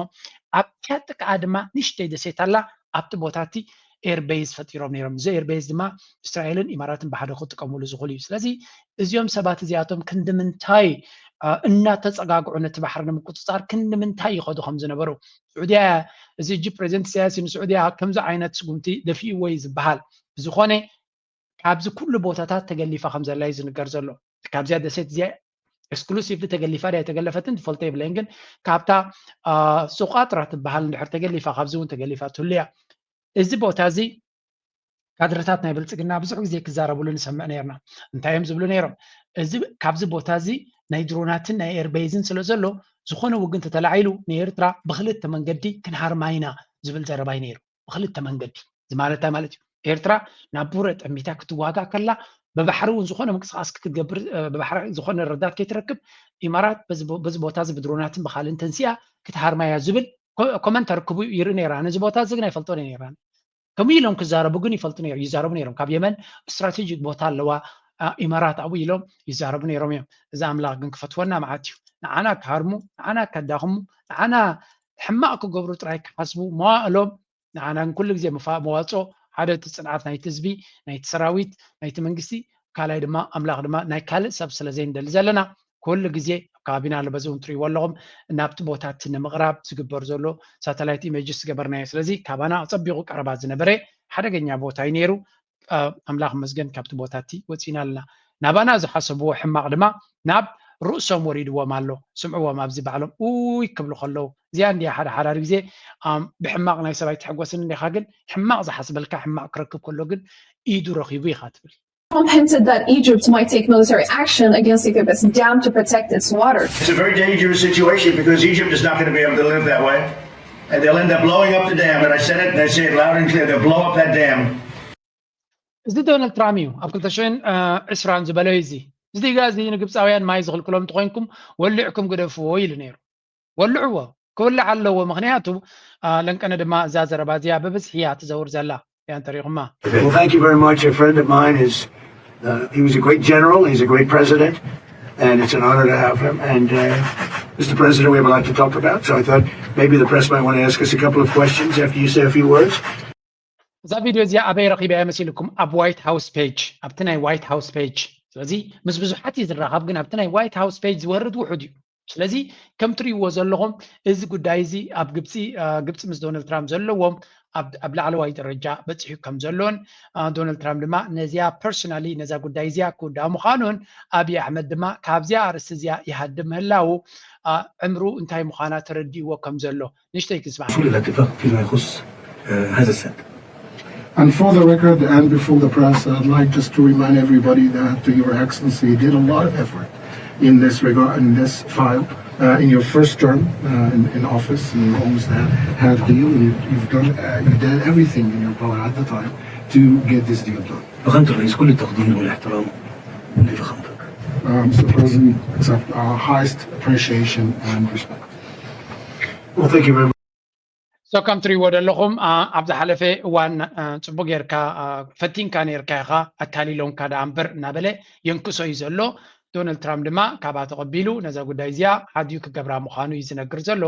ኣብታ ጥቃኣ ድማ ንሽተይ ደሴት ኣላ ኣብቲ ቦታ እቲ air base ፈጢሮም ነይሮም። እዚ air base ድማ እስራኤልን ኢማራትን ብሓደ ክጥቀሙሉ ዝኽእሉ እዩ። ስለዚ እዚኦም ሰባት እዚኣቶም ክንዲ ምንታይ እናተፀጋግዑ ነቲ ባሕሪ ንምቁፅፃር ክንዲ ምንታይ ይኸዱ ከም ዝነበሩ ስዑድያ እዚ ሕጂ ፕሬዚደንት ኢሳያስ ንስዑድያ ከምዚ ዓይነት ስጉምቲ ደፊእዎ እዩ ዝበሃል። ብዝኾነ ካብዚ ኩሉ ቦታታት ተገሊፋ ከም ዘላ እዩ ዝንገር ዘሎ። ካብዚኣ ደሴት እዚኣ exclusively ተገሊፋ ድያ ኣይተገለፈትን ትፈልጦ የብለይን ግን ካብታ ሱቃጥራ ትበሃል እንድሕር ተገሊፋ ካብዚ እውን ተገሊፋ ትህሉ እያ። እዚ ቦታ እዚ ካድረታት ናይ ብልፅግና ብዙሕ ግዜ ክዛረብሉ ንሰምዕ ነርና። እንታይ እዮም ዝብሉ ነይሮም? እዚ ካብዚ ቦታ እዚ ናይ ድሮናትን ናይ air base ን ስለ ዘሎ ዝኾነ ውግን ተተላዒሉ ንኤርትራ ብክልተ መንገዲ ክንሃርማ ኢና ዝብል ዘረባ እዩ ነይሩ። ብክልተ መንገዲ። እዚ ማለት እንታይ ማለት እዩ? ኤርትራ ናብ ቡረ ጠሚታ ክትዋጋእ ከላ ብባሕሪ እውን ዝኾነ ምንቅስቃስ ክትገብር፣ ብባሕሪ ዝኾነ ረዳት ከይትረክብ፣ ኢማራት በዚ ቦታ እዚ ብድሮናትን ብካልእን ተንሲኣ ክትሃርማ እያ ዝብል ኮመንት ተርክቡ ይርኢ ነይራ። ነዚ ቦታ እዚ ግን ኣይፈልጦን እየ ነይራ። ከምኡ ኢሎም ክዛረቡ ግን ይፈልጡ ነይሮም፣ ይዛረቡ ነይሮም። ካብ የመን ስትራቴጂክ ቦታ ኣለዋ ኢማራት ኣብኡ ኢሎም ይዛረቡ ነይሮም እዮም። እዚ ኣምላኽ ግን ክፈትወና መዓት እዩ። ንዓና ክሃርሙ፣ ንዓና ከዳኽሙ፣ ንዓና ሕማቕ ክገብሩ ጥራይ ክሓስቡ መዋእሎም። ንዓና ግን ኩሉ ግዜ መዋፅኦ ሓደ እቲ ፅንዓት ናይቲ ህዝቢ፣ ናይቲ ሰራዊት፣ ናይቲ መንግስቲ፣ ካልኣይ ድማ ኣምላኽ ድማ ናይ ካልእ ሰብ ስለ ዘይንደሊ ዘለና ኩሉ ግዜ ኣብ ከባቢና ኣሎ። በዚ እውን ትሪእዎ ኣለኹም ናብቲ ቦታ እቲ ንምቕራብ ዝግበር ዘሎ ሳተላይት ኢሜጅስ ዝገበርናዮ። ስለዚ ካባና ኣፀቢቑ ቀረባ ዝነበረ ሓደገኛ ቦታ እዩ ነይሩ። ኣምላኽ መስገን ካብቲ ቦታ እቲ ወፂና ኣለና። ናባና ዝሓሰብዎ ሕማቕ ድማ ናብ ርእሶም ወሪድዎም ኣሎ። ስምዕዎም ኣብዚ ባዕሎም ኡይ ክብሉ ከለዉ እዚኣ እንዲያ ሓደ ሓዳር ግዜ ብሕማቕ ናይ ሰብኣይ ትሕጎስን እንዲኻ ግን ሕማቕ ዝሓስበልካ ሕማቕ ክረክብ ከሎ ግን ኢዱ ረኺቡ ኢኻ ትብል። Trump hinted that Egypt might take military action against Ethiopia's dam to protect its water. It's a very dangerous situation because Egypt is not going to be able to live that way. And they'll end up blowing up the dam. And I said it, and I say it loud and clear, they'll blow up that dam. እዚ ዶናልድ ትራምፕ እዩ ኣብ ክልተ ሽሕን ዕስራን ዝበለዩ እዚ እዚ ዲጋ እዚ ንግብፃውያን ማይ ዝኽልክሎም እንተኮይንኩም ወሊዕኩም ግደፍዎ ኢሉ ነይሩ። ወልዕዎ ክውላዕ ኣለዎ። ምክንያቱ ለንቀነ ድማ እዛ ዘረባ እዚኣ ብብዝሒ እያ ትዘውር ዘላ እያ እንተሪኹማ። Well, thank you very much. A friend of mine is, uh, he was a great general, he's a great president, and it's an honor to have him. And uh, Mister President, we have a lot to talk about, so I thought maybe the press might want to ask us a couple of questions after you say a few words. እዛ ቪድዮ እዚኣ ኣበይ ረኺበያ መሲልኩም? ኣብ ዋይት ሃውስ ፔጅ፣ ኣብቲ ናይ ዋይት ሃውስ ፔጅ። ስለዚ ምስ ብዙሓት እዩ ዝራኸብ፣ ግን ኣብቲ ናይ ዋይት ሃውስ ፔጅ ዝወርድ ውሑድ እዩ። ስለዚ ከም ትሪእዎ ዘለኹም እዚ ጉዳይ እዚ ኣብ ግብፂ ግብፂ ምስ ዶናልድ ትራምፕ ዘለዎም ኣብ ላዕለዋይ ደረጃ በፂሑ ከም ዘሎን ዶናልድ ትራምፕ ድማ ነዚኣ ፐርሶናሊ ነዛ ጉዳይ እዚኣ ክውዳ ምዃኑን ኣብዪ ኣሕመድ ድማ ካብዚኣ ኣርእስቲ እዚኣ ይሃድም ምህላዉ ዕምሩ እንታይ ምዃና ተረዲእዎ ከም ዘሎ ንእሽተይ ክስማዕ። كل الاتفاق فيما يخص هذا السد. And for the record and before the press, I'd like just to remind everybody that Your Excellency did a lot of effort in this regard, in this file. Uh, in your first term uh, in, in office, you almost had, had a deal, and you, you've done, uh, you did everything in your power at the time to get this deal done. فخامة الرئيس، كل التقدير والاحترام لفخامتك. Uh, Mister President, accept our highest appreciation and respect. Well, thank you very much. So ከም ትሪእዎ ዘለኹም ኣብ ዝሓለፈ እዋን ፅቡቅ ጌርካ ፈቲንካ ኔርካ ኢኻ ኣታሊሎምካ ደኣ እምበር እናበለ የንክሶ እዩ ዘሎ። ዶናልድ ትራምፕ ድማ ካብኣ ተቐቢሉ ነዛ ጉዳይ እዚኣ ሓድዩ ክገብራ ምዃኑ እዩ ዝነግር ዘሎ።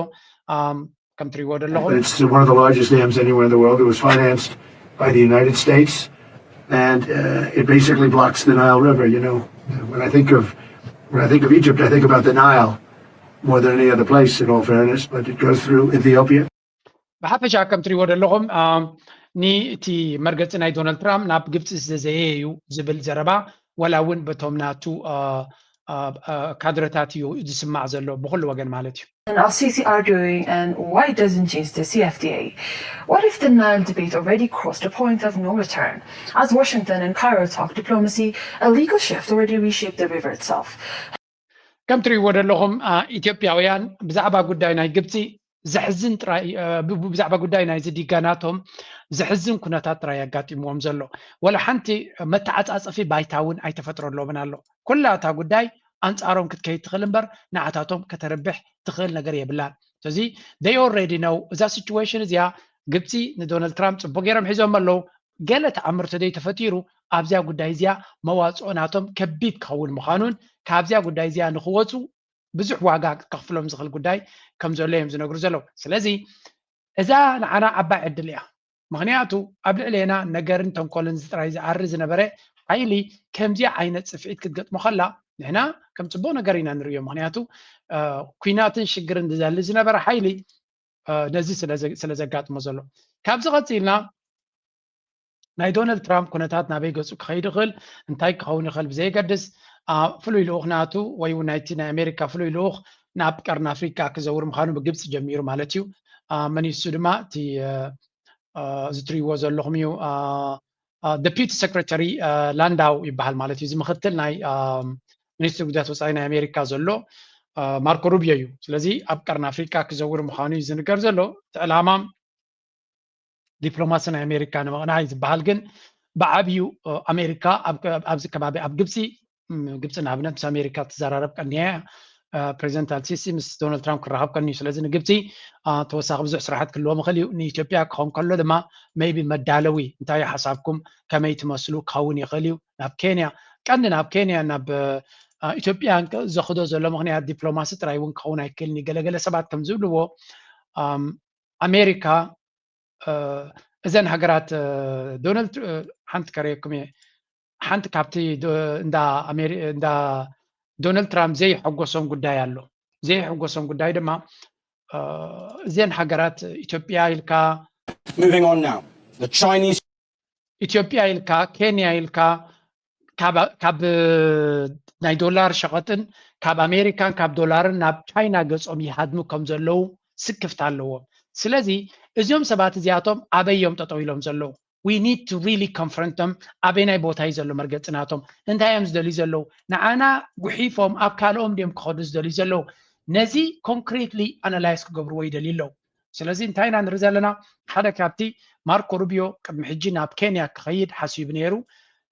ከም ትሪእዎ ዘለኹም It's one of the largest dams anywhere in the world. It was financed by the United States, and uh, it basically blocks the Nile River. You know, when I think of when I think of Egypt, I think about the Nile more than any other place, in all fairness. But it goes through Ethiopia. ብሓፈሻ ከም ትሪእዎ ዘለኹም ኒእቲ መርገፂ ናይ ዶናልድ ትራምፕ ናብ ግብፂ ዝዘዘየ እዩ ዝብል ዘረባ ወላ እውን በቶም ናቱ ካድረታት እዩ ዝስማዕ ዘሎ ብኩሉ ወገን ማለት እዩ። And Al Sisi arguing, and why doesn't change the C F T A? What if the Nile debate already crossed a point of no return? As Washington and Cairo talk diplomacy, a legal shift already reshaped the river itself. ከም ትሪእዎ ዘለኹም ኢትዮጵያውያን ብዛዕባ ጉዳይ ናይ ግብፂ ዘሕዝን ጥራይ ብዛዕባ ጉዳይ ናይዚ ዲጋ ናቶም ዘሕዝን ኩነታት ጥራይ ኣጋጢምዎም ዘሎ። ወላ ሓንቲ መተዓፃፀፊ ባይታ እውን ኣይተፈጥረሎምን ኣሎ። ኩላ እታ ጉዳይ ኣንፃሮም ክትከይድ ትኽእል እምበር ንዓታቶም ከተርብሕ ትኽእል ነገር የብላን። ስለዚ they already know እዛ situation እዚኣ ግብፂ ንዶናልድ ትራምፕ ፅቡቅ ገይሮም ሒዞም ኣለዉ። ገለ ተኣምር ተደይ ተፈጢሩ ኣብዚኣ ጉዳይ እዚኣ መዋፅኦ ናቶም ከቢድ ክኸውን ምዃኑን ካብዚኣ ጉዳይ እዚኣ ንክወፁ ብዙሕ ዋጋ ክከኽፍሎም ዝኽእል ጉዳይ ከም ዘሎ እዮም ዝነግሩ ዘለዉ። ስለዚ እዛ ንዓና ዓባይ ዕድል እያ። ምኽንያቱ ኣብ ልዕሌና ነገርን ተንኮልን ጥራይ ዝኣሪ ዝነበረ ሓይሊ ከምዚኣ ዓይነት ፅፍዒት ክትገጥሞ ከላ ንሕና ከም ፅቡቅ ነገር ኢና ንርእዮ። ምኽንያቱ ኲናትን ሽግርን ዝደሊ ዝነበረ ሓይሊ ነዚ ስለ ዘጋጥሞ ዘሎ። ካብዚ ቀፂልና ናይ ዶናልድ ትራምፕ ኩነታት ናበይ ገፁ ክኸይድ ይኽእል እንታይ ክኸውን ይኽእል ብዘየገድስ ፍሉይ ልኡኽ ናቱ ወይ እውን ናይቲ ናይ ኣሜሪካ ፍሉይ ልኡኽ ናብ ቀርኒ ኣፍሪካ ክዘውር ምዃኑ ብግብፂ ጀሚሩ ማለት እዩ። መን እዩ እሱ ድማ እቲ እዚ ትሪእዎ ዘለኹም እዩ። ደፒቲ ሰክረታሪ ላንዳው ይበሃል ማለት እዩ። እዚ ምክትል ናይ ሚኒስትሪ ጉዳያት ወፃኢ ናይ ኣሜሪካ ዘሎ ማርኮ ሩቢዮ እዩ። ስለዚ ኣብ ቀርኒ ኣፍሪካ ክዘውር ምዃኑ እዩ ዝንገር ዘሎ። እቲ ዕላማ ዲፕሎማሲ ናይ ኣሜሪካ ንምቕናዕ እዩ ዝበሃል። ግን ብዓብዩ ኣሜሪካ ኣብዚ ከባቢ ኣብ ግብፂ፣ ግብፂ ንኣብነት ምስ ኣሜሪካ ትዘራረብ ቀንያ፣ ፕሬዚደንት ኣልሲሲ ምስ ዶናልድ ትራምፕ ክራኸብ ቀንዩ። ስለዚ ንግብፂ ተወሳኺ ብዙሕ ስራሓት ክህልዎም ይኽእል እዩ። ንኢትዮጵያ ክኸውን ከሎ ድማ maybe መዳለዊ፣ እንታይ ሓሳብኩም፣ ከመይ ትመስሉ ክኸውን ይኽእል እዩ። ናብ ኬንያ፣ ቀንዲ ናብ ኬንያ ናብ ኢትዮጵያ ዘኽዶ ዘሎ ምኽንያት ዲፕሎማሲ ጥራይ እውን ክኸውን ኣይክእልን እዩ። ገለገለ ሰባት ከም ዝብልዎ ኣሜሪካ እዘን ሃገራት፣ ዶናልድ፣ ሓንቲ ከረየኩም እየ፣ ሓንቲ ካብቲ እንዳ ዶናልድ ትራምፕ ዘይሐጎሶም ጉዳይ ኣሎ። ዘይሐጎሶም ጉዳይ ድማ እዘን ሃገራት ኢትዮጵያ ኢልካ ኢትዮጵያ ኢልካ ኬንያ ኢልካ ካብ ናይ ዶላር ሸቐጥን ካብ ኣሜሪካን ካብ ዶላርን ናብ ቻይና ገጾም ይሃድሙ ከም ዘለዉ ስክፍታ ኣለዎም። ስለዚ እዚኦም ሰባት እዚኣቶም ኣበይ እዮም ጠጠው ኢሎም ዘለዉ? We need to really confront them። ኣበይናይ ቦታ እዩ ዘሎ መርገፂ ናቶም? እንታይ እዮም ዝደልዩ ዘለዉ? ንዓና ጉሒፎም ኣብ ካልኦም ድዮም ክኸዱ ዝደልዩ ዘለዉ? ነዚ concretely analyse ክገብርዎ ይደልዩ ኣለዉ። ስለዚ እንታይ ኢና ንርኢ ዘለና? ሓደ ካብቲ ማርኮ ሩቢዮ ቅድሚ ሕጂ ናብ ኬንያ ክኸይድ ሓሲቡ ነይሩ።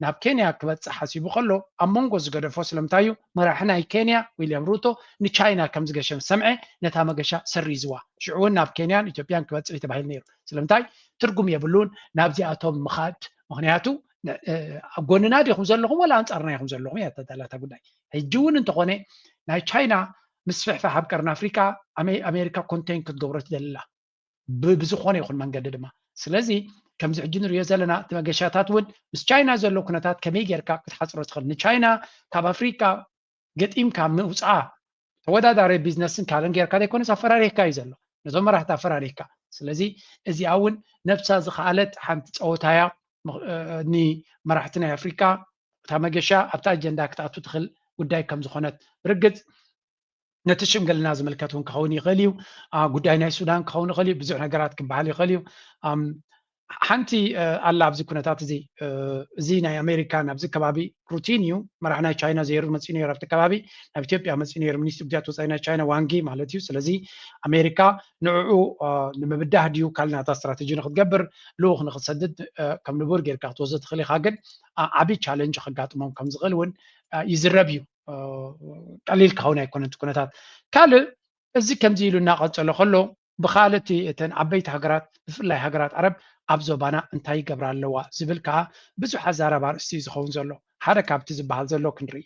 ናብ ኬንያ ክበፅሕ ሓሲቡ ከሎ ኣብ መንጎ ዝገደፎ ስለምንታይ እዩ? መራሒ ናይ ኬንያ ዊልያም ሩቶ ንቻይና ከም ዝገሸ ምስ ሰምዐ ነታ መገሻ ሰሪዝዋ። ሽዑ እውን ናብ ኬንያን ኢትዮጵያን ክበፅሕ እዩ ተባሂሉ ነይሩ። ስለምንታይ? ትርጉም የብሉን ናብዚኣቶም ምኻድ። ምኽንያቱ ኣብ ጎንና ዲኹም ዘለኹም ወላ ኣንፃርና ኢኹም ዘለኹም እያ እታ ጉዳይ። ሕጂ እውን እንተኾነ ናይ ቻይና ምስፍሕፋሕ ኣብ ቀርኒ ኣፍሪቃ ኣሜሪካ ኮንቴን ክትገብሮ ትደሊ ኣላ ብዝኾነ ይኹን መንገዲ ድማ። ስለዚ ከምዚ ሕጂ ንሪኦ ዘለና እቲ መገሻታት እውን ምስ ቻይና ዘሎ ኩነታት ከመይ ጌርካ ክትሓፅሮ ትኽእል? ንቻይና ካብ ኣፍሪቃ ገጢምካ ምውፅኣ ተወዳዳሪ ቢዝነስን ካልእን ጌርካ ዘይኮነስ ኣፈራሪህካ እዩ ዘሎ፣ ነቶም መራሕቲ ኣፈራሪህካ። ስለዚ እዚኣ እውን ነብሳ ዝኸኣለት ሓንቲ ፀወታ እያ። ንመራሕቲ ናይ ኣፍሪቃ እታ መገሻ ኣብታ ኣጀንዳ ክትኣቱ ትኽእል ጉዳይ ከም ዝኾነት ርግፅ ነቲ ሽምግልና ዝምልከት እውን ክኸውን ይኽእል እዩ። ጉዳይ ናይ ሱዳን ክኸውን ይኽእል እዩ። ብዙሕ ነገራት ክበሃል ይኽእል እዩ። ሓንቲ ኣላ ኣብዚ ኩነታት እዚ፣ እዚ ናይ ኣሜሪካ ናብዚ ከባቢ ሩቲን እዩ። መራሕ ናይ ቻይና ዘይሩ መፂኡ ነይሩ ኣብቲ ከባቢ፣ ናብ ኢትዮጵያ መፂኡ ነይሩ ሚኒስትሪ ጉዳያት ወፃኢ ናይ ቻይና ዋንጊ ማለት እዩ። ስለዚ ኣሜሪካ ንዕኡ ንምብዳህ ድዩ ካልእ ናታ ስትራቴጂ ንክትገብር ልኡኽ ንክትሰድድ ከም ንቡር ጌርካ ክትወስዶ ትኽእል ኢኻ። ግን ዓብዪ ቻለንጅ ከጋጥሞም ከም ዝኽእል እውን ይዝረብ እዩ። ቀሊል ክኸውን ኣይኮነን እቲ ኩነታት። ካልእ እዚ ከምዚ ኢሉ እናቐጸሎ ከሎ ብኻልእቲ እተን ዓበይቲ ሃገራት ብፍላይ ሃገራት ዓረብ ኣብ ዞባና እንታይ ይገብራ ኣለዋ ዝብል ከዓ ብዙሕ ኣዛራቢ ኣርእስቲ እዩ ዝኸውን ዘሎ። ሓደ ካብቲ ዝበሃል ዘሎ ክንርኢ።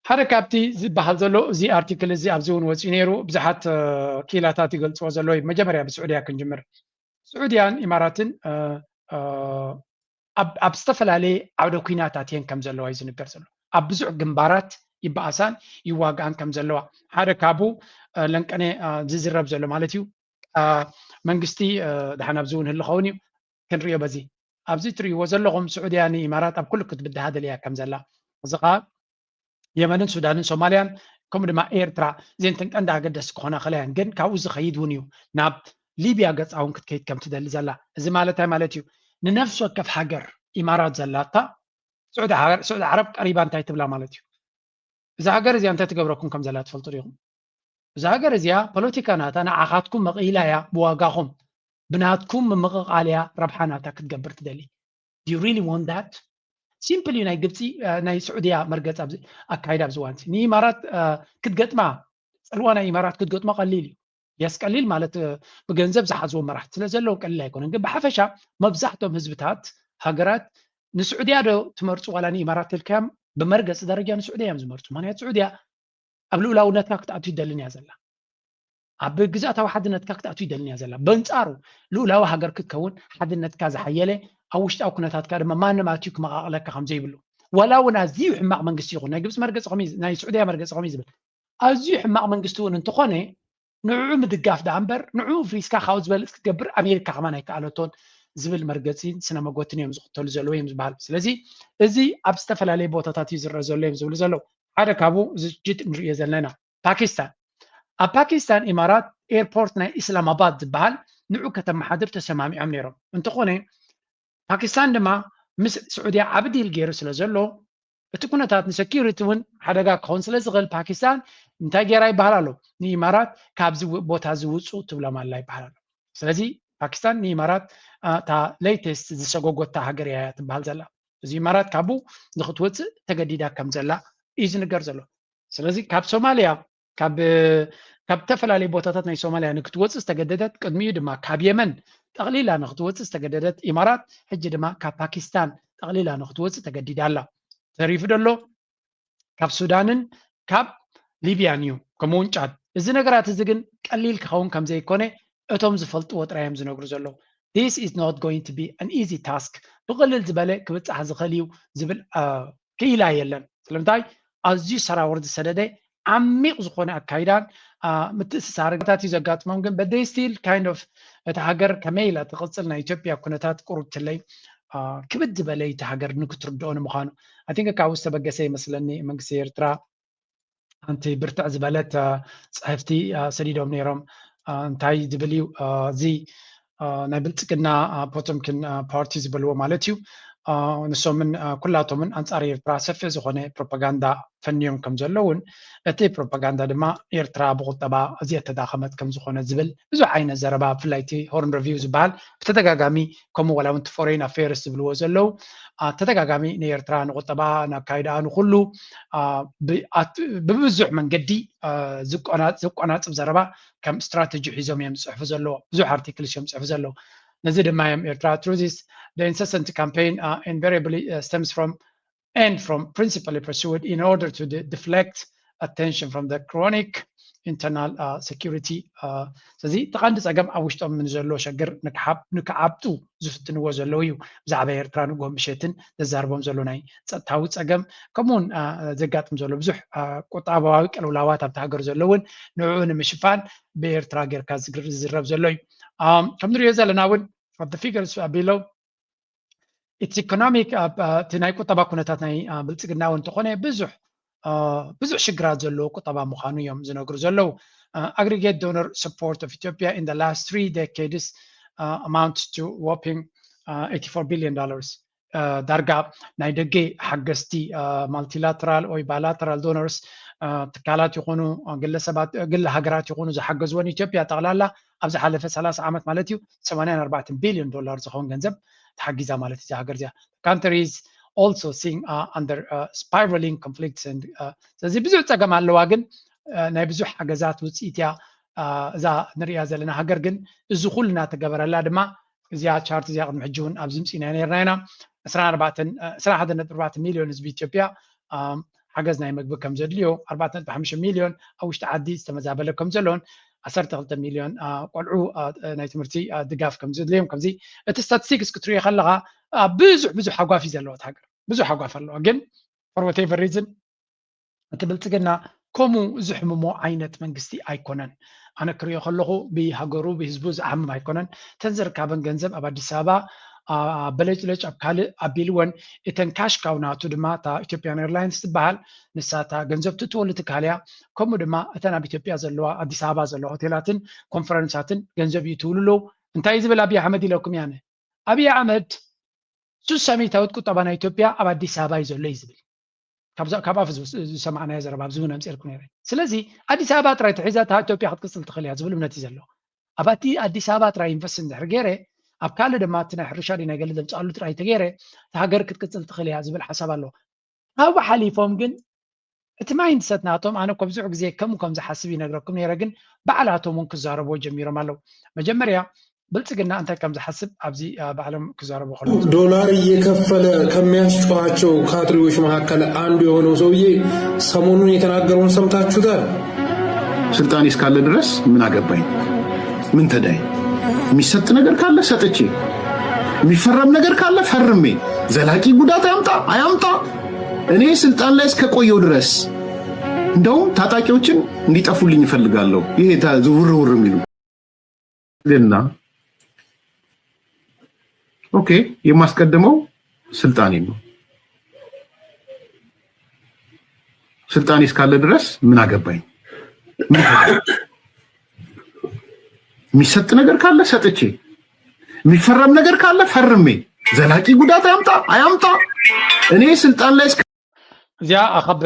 ሓደ ካብቲ ዝበሃል ዘሎ እዚ ኣርቲክል እዚ ኣብዚ እውን ወፂኡ ነይሩ። ብዙሓት ክኢላታት ይገልፅዎ ዘለዉ እዩ። መጀመርያ ብስዑድያ ክንጅምር። ስዑድያን ኢማራትን ኣብ ዝተፈላለየ ዓውደ ኲናት ኣትየን ከም ዘለዋ እዩ ዝንገር ዘሎ። ኣብ ብዙሕ ግንባራት ይበኣሳን ይዋግኣን ከም ዘለዋ ሓደ ካብኡ ለንቀነ ዝዝረብ ዘሎ ማለት እዩ። መንግስቲ ድሓን ኣብዚ እውን ህልኸውን እዩ ክንሪኦ በዚ ኣብዚ ትርእይዎ ዘለኹም ስዑድያ ንኢማራት ኣብ ኩሉ ክትብድሃ ደልያ ከም ዘላ እዚ ከዓ የመንን ሱዳንን ሶማልያን ከምኡ ድማ ኤርትራ እዚን ተን ቀንዲ ኣገደስቲ ክኾና ከለያን ግን ካብኡ ዝኸይድ እውን እዩ ናብ ሊብያ ገፃ እውን ክትከይድ ከም ትደሊ ዘላ። እዚ ማለት እንታይ ማለት እዩ? ንነፍሲ ወከፍ ሃገር ኢማራት ዘላታ ስዑዲ ዓረብ ቀሪባ እንታይ ትብላ ማለት እዩ? እዛ ሃገር እዚኣ እንታይ ትገብረኩም ከም ዘላ ትፈልጡ ዲኹም? እዛ ሃገር እዚኣ ፖለቲካ ናታ ንዓኻትኩም መቕይላ እያ ብዋጋኹም ብናትኩም ምምቕቓል እያ ረብሓ ናታ ክትገብር ትደሊ። Do you really want that? ሲምፕል እዩ ናይ ግብፂ ናይ ስዑድያ መርገፂ ኣካይዳ ኣብዚ እዋን ንኢማራት ክትገጥማ ፅልዋ ናይ ኢማራት ክትገጥማ ቀሊል እዩ። የስ ቀሊል ማለት ብገንዘብ ዝሓዝዎ መራሕቲ ስለ ዘለዉ ቀሊል ኣይኮነን። ግን ብሓፈሻ መብዛሕቶም ህዝብታት ሃገራት ንስዑድያ ዶ ትመርፁ ዋላ ንኢማራት ኢልካዮም ብመርገፂ ደረጃ ንስዑድያ እዮም ዝመርፁ። ምክንያቱ ስዑድያ ኣብ ልኡላውነትካ ክትኣቱ ይደልን እያ ዘላ። ኣብ ግዝኣታዊ ሓድነትካ ክትኣቱ ይደልን እያ ዘላ። በንፃሩ ልኡላዊ ሃገር ክትከውን ሓድነትካ ዝሓየለ ኣብ ውሽጣዊ ኩነታትካ ድማ ማንም ኣትዩ ክመቓቕለካ ከም ዘይብሉ ዋላ እውን ኣዝዩ ሕማቕ መንግስቲ ይኹን ናይ ግብፂ መርገፂ ናይ ስዑድያ መርገፂ ከምዩ ዝብል ኣዝዩ ሕማቕ መንግስቲ እውን እንተኾነ ንዕኡ ምድጋፍ ደኣ እምበር ንዕኡ ፍሪስካ ካብኡ ዝበልፅ ክትገብር ኣሜሪካ ከማን ኣይከኣለቶን ዝብል መርገፂን ስነ መጎትን እዮም ዝኽተሉ ዘለዉ እዮም ዝበሃል። ስለዚ እዚ ኣብ ዝተፈላለየ ቦታታት እዩ ዝረአ ዘሎ እዮም ዝብሉ ዘለዉ። ሓደ ካብኡ ዝጅት ንርእዮ ዘለና ፓኪስታን ኣብ ፓኪስታን ኢማራት ኤርፖርት ናይ ኢስላማባድ ዝበሃል ንዑ ከተመሓድር ተሰማሚዖም ነይሮም። እንተኾነ ፓኪስታን ድማ ምስ ስዑድያ ዓቢ ዲል ገይሩ ስለ ዘሎ እቲ ኩነታት ንሰኪሪቲ እውን ሓደጋ ክኸውን ስለ ዝኽእል ፓኪስታን እንታይ ገይራ ይበሃል ኣሎ ንኢማራት ካብዚ ቦታ ዝውፁ ትብሎም ኣላ ይበሃል ኣሎ። ስለዚ ፓኪስታን ንኢማራት እታ ሌተስት ዝሰጎጎታ ሃገር እያ ትበሃል ዘላ። እዚ ኢማራት ካብኡ ንክትወፅእ ተገዲዳ ከም ዘላ እዩ ዝንገር ዘሎ። ስለዚ ካብ ሶማልያ ካብ ካብ ዝተፈላለዩ ቦታታት ናይ ሶማልያ ንክትወፅእ ዝተገደደት፣ ቅድሚኡ ድማ ካብ የመን ጠቕሊላ ንክትወፅእ ዝተገደደት ኢማራት፣ ሕጂ ድማ ካብ ፓኪስታን ጠቕሊላ ንክትወፅእ ተገዲዳ ኣላ። ተሪፉ ደሎ ካብ ሱዳንን ካብ ሊብያን እዩ፣ ከምኡ እውን ጫድ። እዚ ነገራት እዚ ግን ቀሊል ክኸውን ከም ዘይኮነ እቶም ዝፈልጥዎ ጥራይ እዮም ዝነግሩ ዘለዉ። This is not going to be an easy task። ብቕልል ዝበለ ክብጻሕ ዝኽእል እዩ ዝብል ክኢላ የለን። ስለምንታይ? ኣዝዩ ሰራውር ዝሰደደ ዓሚቕ ዝኾነ ኣካይዳን ምትእስሳርታት እዩ ዘጋጥሞም። ግን but they still kind of እታ ሃገር ከመይ ኢላ ትቕጽል ናይ ኢትዮጵያ ኩነታት ቁሩብ ትለይ ክብድ ዝበለ እቲ ሃገር ንክትርድኦ ንምዃኑ። I think ካብኡ ዝተበገሰ ይመስለኒ መንግስቲ ኤርትራ ሓንቲ ብርትዕ ዝበለት ጽሕፍቲ ሰዲዶም ነይሮም። እንታይ ዝብል እዩ እዚ ናይ ብልጽግና ፖቶምኪን ፓርቲ ዝበልዎ ማለት እዩ። ንሶምን ኩላቶምን ኣንጻር ኤርትራ ሰፊሕ ዝኾነ ፕሮፓጋንዳ ፈንዮም ከም ዘለውን እቲ ፕሮፓጋንዳ ድማ ኤርትራ ብቁጠባ እዚኣ ተዳኸመት ከም ዝኾነ ዝብል ብዙሕ ዓይነት ዘረባ ብፍላይ እቲ ሆርን ሪቪው ዝበሃል ብተደጋጋሚ ከምኡ ዋላ እውን ፎሬን ኣፌርስ ዝብልዎ ዘለዉ ተደጋጋሚ ንኤርትራ ንቁጠባ ንኣካይዳኣ ንኩሉ ብብዙሕ መንገዲ ዘቆናፅብ ዘረባ ከም ስትራተጂ ሒዞም እዮም ዝፅሕፉ ዘለዎ። ብዙሕ ኣርቲክልስ እዮም ዝፅሕፉ ዘለዉ። ነዚ ድማ እዮም ኤርትራ through this the incessant campaign invariably stems from and from principally pursued in order to deflect attention from the chronic internal security ስለዚ እቲ ቀንዲ ፀገም ኣብ ውሽጦም ንዘሎ ሸግር ንክዓብጡ ዝፍትንዎ ዘለዉ እዩ። ብዛዕባ ኤርትራ ንግሆ ምሸትን ዘዛርቦም ዘሎ ናይ ፀጥታዊ ፀገም ከምኡውን ዘጋጥም ዘሎ ብዙሕ ቁጠባዊ ቅልውላዋት ኣብቲ ሃገር ዘለውን ንዕኡ ንምሽፋን ብኤርትራ ጌርካ ዝዝረብ ዘሎ እዩ። ከም ንሪኦ ዘለና እውን ኣብቲ ፊገርስ ቢለው እቲ ኢኮኖሚክ እቲ ናይ ቁጠባ ኩነታት ናይ ብልፅግና እውን እንተኾነ ብዙሕ ብዙሕ ሽግራት ዘለዎ ቁጠባ ምዃኑ እዮም ዝነግሩ ዘለዉ። Aggregate donor support of Ethiopia in the last three decades amounts to whopping eighty-four billion dollars. ዳርጋ ናይ ደገ ሓገዝቲ multilateral ወይ bilateral donors ትካላት ይኾኑ ግለሰባት ግለ ሃገራት ይኾኑ ዝሓገዝወን ኢትዮጵያ ጠቕላላ ኣብ ዝሓለፈ ሰላሳ ዓመት ማለት እዩ ሰማንያን ኣርባዕተን ቢልዮን ዶላር ዝኸውን ገንዘብ ተሓጊዛ ማለት እዛ ሃገር እዚኣ። Country is also seeing under spiraling conflicts and ስለዚ ብዙሕ ፀገም ኣለዋ። ግን ናይ ብዙሕ ሓገዛት ውፅኢት እያ እዛ ንሪኣ ዘለና ሃገር። ግን እዚ ኩሉ እናተገበረላ ድማ እዚኣ ቻርት እዚኣ ቅድሚ ሕጂ እውን ኣብዚ ምፅኢና ነርና ኢና። ዕስራን ሓደ ነጥቢ ኣርባዕተ ሚልዮን ህዝቢ ኢትዮጵያ ሓገዝ ናይ መግቢ ከም ዘድልዮ፣ ኣርባዕተ ነጥቢ ሓሙሽተ ሚልዮን ኣብ ውሽጢ ዓዲ ዝተመዛበለ ከም ዘሎን ዓሰርተ ክልተ ሚልዮን ቆልዑ ናይ ትምህርቲ ድጋፍ ከም ዘድልዮም ከምዚ እቲ ስታቲስቲክስ ክትሪኦ ከለኻ ብዙሕ ብዙሕ ሃጓፍ እዩ ዘለዋ ሃገር ብዙሕ ሃጓፍ ኣለዋ። ግን for whatever reason እቲ ብልፅግና ከምኡ ዝሕምሞ ዓይነት መንግስቲ ኣይኮነን። ኣነ ክሪኦ ከለኹ ብሃገሩ ብህዝቡ ዝሓምም ኣይኮነን። እተን ዝርካበን ገንዘብ ኣብ ኣዲስ ኣበባ በለጭለጭ ኣብ ካልእ ኣቢልወን እተን ካሽ ካው ናቱ ድማ እታ ኢትዮጵያን ኤርላይንስ ትበሃል ንሳ እታ ገንዘብ ትእትወሉ ትካል እያ። ከምኡ ድማ እተን ኣብ ኢትዮጵያ ዘለዋ ኣዲስ ኣበባ ዘለዋ ሆቴላትን ኮንፈረንሳትን ገንዘብ ይእትውሉ ኣለዉ። እንታይ እዩ ዝብል ኣብይ ኣሕመድ ኢለኩም እያነ ኣብይ ኣሕመድ ሱሳ ሚእታዊት ቁጠባ ናይ ኢትዮጵያ ኣብ ኣዲስ ኣበባ እዩ ዘሎ እዩ ዝብል። ካብ ኣፍ ዝሰማዕናዮ ዘረባ ኣብዚ እውን ኣምፅኤልኩም ነይረ። ስለዚ ኣዲስ ኣበባ ጥራይ ተሒዛ እታ ኢትዮጵያ ክትቅፅል ትኽእል እያ ዝብል እምነት እዩ ዘሎ። ኣብ ኣቲ ኣዲስ ኣበባ ጥራይ ኢንቨስት እንድሕር ገይረ ኣብ ካልእ ድማ እቲ ናይ ሕርሻ ድዩ ናይ ገለ ዘምፅኣሉ ጥራይ ተገይረ እታ ሃገር ክትቅፅል ትኽእል እያ ዝብል ሓሳብ ኣሎ። ካብኡ ሓሊፎም ግን እቲ ማይንድሰት ናቶም ኣነ እኮ ብዙሕ ግዜ ከምኡ ከም ዝሓስብ ይነግረኩም ነይረ፣ ግን ባዕላቶም እውን ክዛረብዎ ጀሚሮም ኣለዉ። መጀመርያ ብልፅግና እንታይ ከም ዝሓስብ ኣብዚ ባዕሎም ክዛረቡ ከለዉ ዶላር እየከፈለ ከሚያስጨዋቸው ካድሬዎች መካከል አንዱ የሆነው ሰውዬ ሰሞኑን የተናገረውን ሰምታችሁታል። ስልጣኔ እስካለ ድረስ ምን አገባኝ? ምን ተዳይ? የሚሰጥ ነገር ካለ ሰጥቼ፣ የሚፈረም ነገር ካለ ፈርሜ፣ ዘላቂ ጉዳት አያምጣ አያምጣ እኔ ስልጣን ላይ እስከቆየው ድረስ እንደውም ታጣቂዎችን እንዲጠፉልኝ እፈልጋለሁ። ይሄ ዝውርውር የሚሉ ግና okay የማስቀድመው ስልጣኔ ነው። ስልጣኔ እስካለ ድረስ ምን አገባኝ? የሚሰጥ ነገር ካለ ሰጥቼ፣ የሚፈረም ነገር ካለ ፈርሜ፣ ዘላቂ ጉዳት አያምጣ አያምጣ እኔ ስልጣን ላይ እስከ እዚኣ ካብ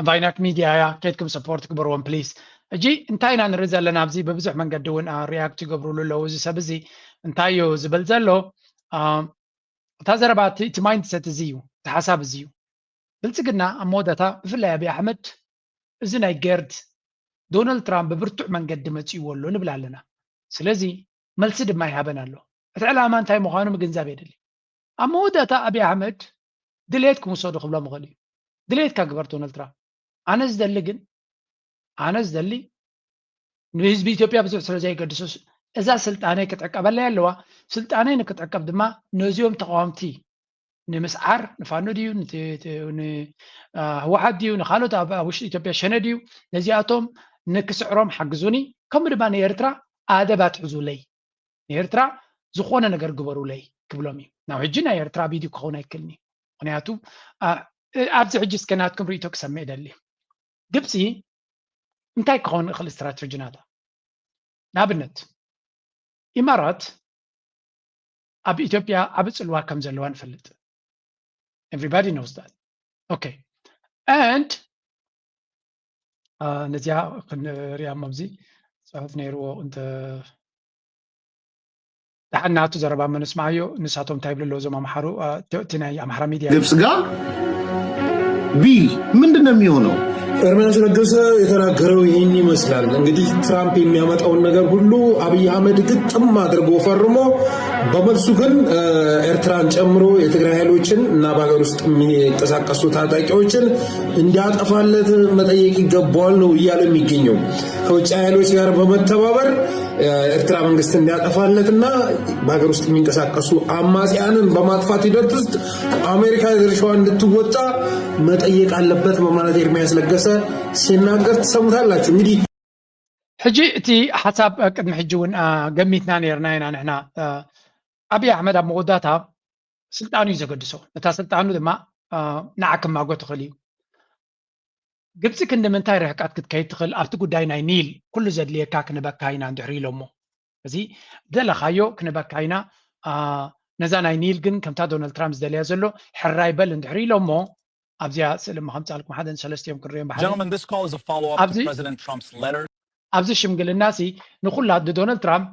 ቫይናክ ሚድያ እያ። ከይድኩም ሰፖርት ግበርዎም ፕሊስ። ሕጂ እንታይ ኢና ንርኢ ዘለና ኣብዚ ብብዙሕ መንገዲ እውን ሪያክት ይገብሩሉ ኣለዉ። እዚ ሰብ እዚ እንታይ እዩ ዝብል ዘሎ? እታ ዘረባ እቲ ማይንድሰት እዚ እዩ፣ እቲ ሓሳብ እዚ እዩ። ብልፅግና ኣብ መወዳእታ ብፍላይ ኣብይ ኣሕመድ እዚ ናይ ገርድ ዶናልድ ትራምፕ ብብርቱዕ መንገዲ መፂእዎ ኣሎ ንብል ኣለና። ስለዚ መልሲ ድማ ይሃበን ኣሎ። እቲ ዕላማ እንታይ ምዃኑ ምግንዛብ የድሊ። ኣብ መወዳእታ ኣብይ ኣሕመድ ድሌትኩም ውሰዱ ክብሎም ይኽእል እዩ። ድሌትካ ግበር ዶናልድ ትራምፕ። ኣነ ዝደሊ ግን ኣነ ዝደሊ ንህዝቢ ኢትዮጵያ ብዙሕ ስለ ዘይገድሶ እዛ ስልጣነይ ክትዕቀበለይ ኣለዋ። ስልጣነይ ንክትዕቀብ ድማ ነዚኦም ተቃወምቲ ንምስዓር ንፋኖ ድዩ ንህወሓት ድዩ ንካልኦት ኣብ ውሽጢ ኢትዮጵያ ሸነ ድዩ ነዚኣቶም ንክስዕሮም ሓግዙኒ። ከምኡ ድማ ንኤርትራ ኣደብ ኣትሕዙለይ። ንኤርትራ ዝኾነ ነገር ግበሩለይ ክብሎም እዩ። ናብ ሕጂ ናይ ኤርትራ ቪድዮ ክኸውን ኣይክልኒ። ምክንያቱ ኣብዚ ሕጂ እስከ ናትኩም ርእቶ ክሰምዕ ይደሊ። ግብፂ እንታይ ክኸውን ይኽእል ስትራተጂ ናታ? ንኣብነት ኢማራት ኣብ ኢትዮጵያ ዓቢ ፅልዋ ከም ዘለዋ ንፈልጥ። Everybody knows that. Okay. And ነዚኣ ክንሪኣ እሞ ኣብዚ ፅሑፍ ነይርዎ እንተ ደሓን ናቱ ዘረባ እሞ ንስምዓዮ። ንሳቶም እንታይ ይብሉ ኣለዉ እዞም ኣምሓሩ? እቲ ናይ ኣምሓራ ሚድያ ግብፅ ጋር ቢ ምንድን ነው የሚሆነው? ኤርሚያስ ለገሰ የተናገረው ይህን ይመስላል። እንግዲህ ትራምፕ የሚያመጣውን ነገር ሁሉ አብይ አህመድ ግጥም አድርጎ ፈርሞ በመልሱ ግን ኤርትራን ጨምሮ የትግራይ ኃይሎችን እና በሀገር ውስጥ የሚንቀሳቀሱ ታጣቂዎችን እንዲያጠፋለት መጠየቅ ይገባዋል ነው እያለ የሚገኘው። ከውጭ ኃይሎች ጋር በመተባበር ኤርትራ መንግስት እንዲያጠፋለትና በሀገር ውስጥ የሚንቀሳቀሱ አማጽያንን በማጥፋት ሂደት ውስጥ አሜሪካ የድርሻዋን እንድትወጣ መጠየቅ አለበት በማለት ኤርሚያስ ለገሰ ሲናገር ትሰሙታላችሁ። እንግዲህ ሕጂ እቲ ሓሳብ ቅድሚ ሕጂ እውን ገሚትና ነርና ኢና ንሕና። ኣብይ ኣሕመድ ኣብ መወዳእታ ስልጣኑ እዩ ዘገድሶ። ነታ ስልጣኑ ድማ ንዓ ክማጎ ትኽእል እዩ። ግብፂ ክንዲ ምንታይ ርሕቀት ክትከይድ ትኽእል ኣብቲ ጉዳይ ናይ ኒል ኩሉ ዘድልየካ ክንበካ ኢና እንድሕሪ ኢሎሞ፣ እዚ ደለኻዮ ክንበካ ኢና፣ ነዛ ናይ ኒል ግን ከምታ ዶናልድ ትራምፕ ዝደልያ ዘሎ ሕራይ በል እንድሕሪ ኢሎሞ ኣብዚኣ ስእሊ እሞ ከምፃልኩም ሓደን ሰለስቲኦም ክንሪኦም ብሓደ። ኣብዚ ሽምግልና ሲ ንኩላ ብዶናልድ ትራምፕ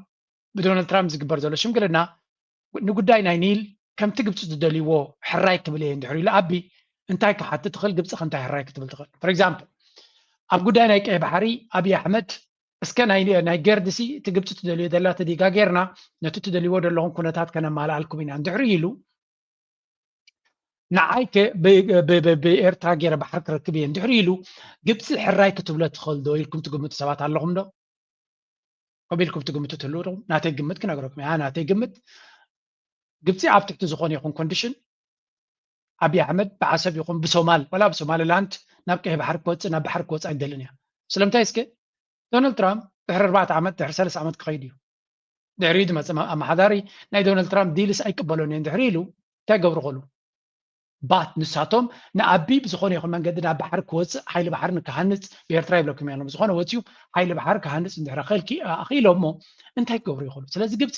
ብዶናልድ ትራምፕ ዝግበር ዘሎ ሽምግልና ንጉዳይ ናይ ኒል ከምቲ ግብፂ ዝደልይዎ ሕራይ ክብል እየ እንድሕር ኢሉ ኣቢ እንታይ ክሓትት ትኽእል? ግብፂ ከምታይ ሕራይ ክትብል ትኽእል? For example ኣብ ጉዳይ ናይ ቀይ ባሕሪ ኣብይ ኣሕመድ እስከ ናይ ገርድሲ እቲ ግብፂ ትደልዮ ዘላ ተዲጋ ጌርና ነቲ ትደልይዎ ዘለኹም ኩነታት ከነማልኣልኩም ኢና እንድሕር ኢሉ ንዓይ ብኤርትራ ገይረ ባሕሪ ክረክብ እየ እንድሕር ኢሉ ግብፂ ሕራይ ክትብሎ ትኽእል ዶ ኢልኩም ትግምቱ ሰባት ኣለኹም ዶ? ከምኡ ኢልኩም ትግምቱ ትህልው ዶ? ናተይ ግምት ክነግረኩም እያ። ናተይ ግምት ግብፂ ኣብ ትሕቲ ዝኾነ ይኹን ኮንዲሽን ኣብይ ኣሕመድ ብዓሰብ ይኹን ብሶማል ዋላ ብሶማሊላንድ ናብ ቀይ ባሕሪ ክወፅእ ናብ ባሕሪ ክወፅእ ኣይደልን እያ። ስለምንታይ እስከ ዶናልድ ትራምፕ ድሕሪ ኣርባዕተ ዓመት ድሕሪ ሰለስተ ዓመት ክኸይድ እዩ። ድሕሪኡ ዝመፅእ ኣመሓዳሪ ናይ ዶናልድ ትራምፕ ዲልስ ኣይቅበሎን እየ እንድሕሪ ኢሉ እንታይ ገብሩ ከሉ ባት ንሳቶም ንኣቢ ብዝኾነ ይኹን መንገዲ ናብ ባሕሪ ክወፅእ ሓይሊ ባሕሪ ንክሃንፅ ብኤርትራ ይብለኩም እዮም። ዝኾነ ወፂኡ ሓይሊ ባሕሪ ክሃንፅ እንድሕሪ ኣኽኢሎሞ እንታይ ክገብሩ ይኽእሉ? ስለዚ ግብፂ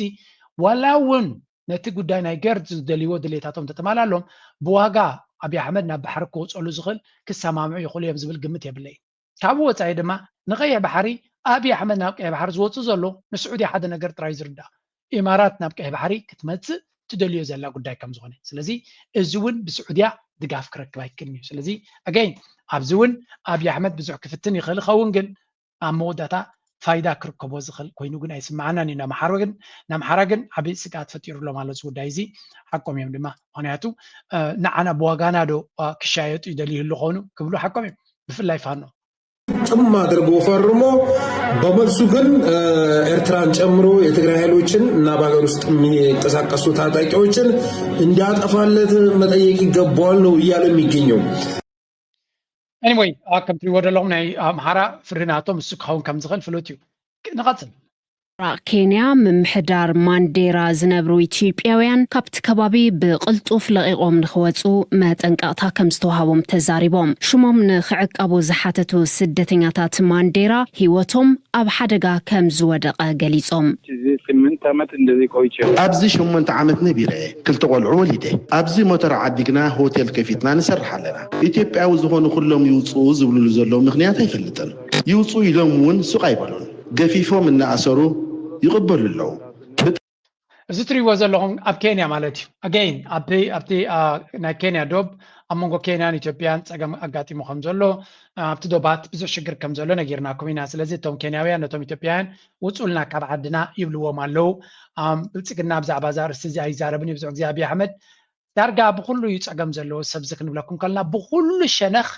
ዋላ እውን ነቲ ጉዳይ ናይ ገርድ ዝደልይዎ ድሌታቶም ተተማላሎም ብዋጋ ኣብይ ኣሕመድ ናብ ባሕሪ ክወፀሉ ዝኽእል ክሰማምዑ ይኽእሉ እዮም ዝብል ግምት የብለይ። ካብኡ ወፃኢ ድማ ንቀይሕ ባሕሪ ኣብይ ኣሕመድ ናብ ቀይሕ ባሕሪ ዝወፅእ ዘሎ ንስዑድያ ሓደ ነገር ጥራይ ዝርዳእ ኢማራት ናብ ቀይሕ ባሕሪ ክትመፅእ ትደልዮ ዘላ ጉዳይ ከም ዝኾነ ስለዚ እዚ እውን ብስዑድያ ድጋፍ ክረክብ ኣይክእልን እዩ። ስለዚ ኣገይን ኣብዚ እውን ኣብይ ኣሕመድ ብዙሕ ክፍትን ይኽእል ይኸውን ግን ኣብ መወዳእታ ፋይዳ ክርከቦ ዝኽእል ኮይኑ ግን ኣይስምዓናን እዩ። ንኣምሓራ ግን ንኣምሓራ ግን ዓብዪ ስግኣት ፈጢሩሎም ኣሎ እዚ ጉዳይ እዚ። ሓቆም እዮም ድማ ምክንያቱ ንዓና ብዋጋና ዶ ክሻየጡ ይደልዩ ይህሉ ኾኑ ክብሉ ሓቆም እዮም ብፍላይ ፋኖ። ጥም አድርጎ ፈርሞ በመልሱ ግን ኤርትራን ጨምሮ የትግራይ ኃይሎችን እና በሀገር ውስጥ የሚንቀሳቀሱ ታጣቂዎችን እንዲያጠፋለት መጠየቅ ይገባዋል ነው እያለ የሚገኘው። Anyway ከም ትሪእዎ ዘለኹም ናይ ኣምሓራ ፍርዲ ናቶም እሱ ክኸውን ከም ዝኽእል ፍሉጥ እዩ። ንቐፅል። ኬንያ ምምሕዳር ማንዴራ ዝነብሩ ኢትዮጵያውያን ካብቲ ከባቢ ብቕልጡፍ ለቒቖም ንኽወፁ መጠንቀቕታ ከም ዝተዋሃቦም ተዛሪቦም። ሽሞም ንኽዕቀቡ ዝሓተቱ ስደተኛታት ማንዴራ ህይወቶም ኣብ ሓደጋ ከም ዝወደቐ ገሊጾም። ስምንት ዓመት እንደዚህ ቆይቼ ኣብዚ ሸሞንተ ዓመት ነቢረ ክልተ ቆልዑ ወሊደ ኣብዚ ሞተር ዓዲግና ሆቴል ከፊትና ንሰርሕ ኣለና። ኢትዮጵያዊ ዝኾኑ ኩሎም ይውፅኡ ዝብልሉ ዘለዉ ምኽንያት ኣይፈልጥን። ይውፁ ኢሎም እውን ሱቕ ኣይበሉን። ገፊፎም እናኣሰሩ ይቕበሉ ኣለዉ። እዚ ትሪእዎ ዘለኹም ኣብ ኬንያ ማለት እዩ። ኣገይን ኣብቲ ኣብቲ ናይ ኬንያ ዶብ ኣብ መንጎ ኬንያን ኢትዮጵያን ፀገም ኣጋጢሙ ከም ዘሎ ኣብቲ ዶባት ብዙሕ ሽግር ከም ዘሎ ነጊርናኩም ኢና። ስለዚ እቶም ኬንያውያን ነቶም ኢትዮጵያውያን ውፁልና ካብ ዓድና ይብልዎም ኣለዉ። ብልፅግና ብዛዕባ እዛ ኣርእስቲ እዚ ኣይዛረብን እዩ ብዙሕ ግዜ ኣብይ ኣሕመድ። ዳርጋ ብኩሉ እዩ ፀገም ዘለዎ ሰብ እዚ ክንብለኩም ከለና ብኩሉ ሸነኽ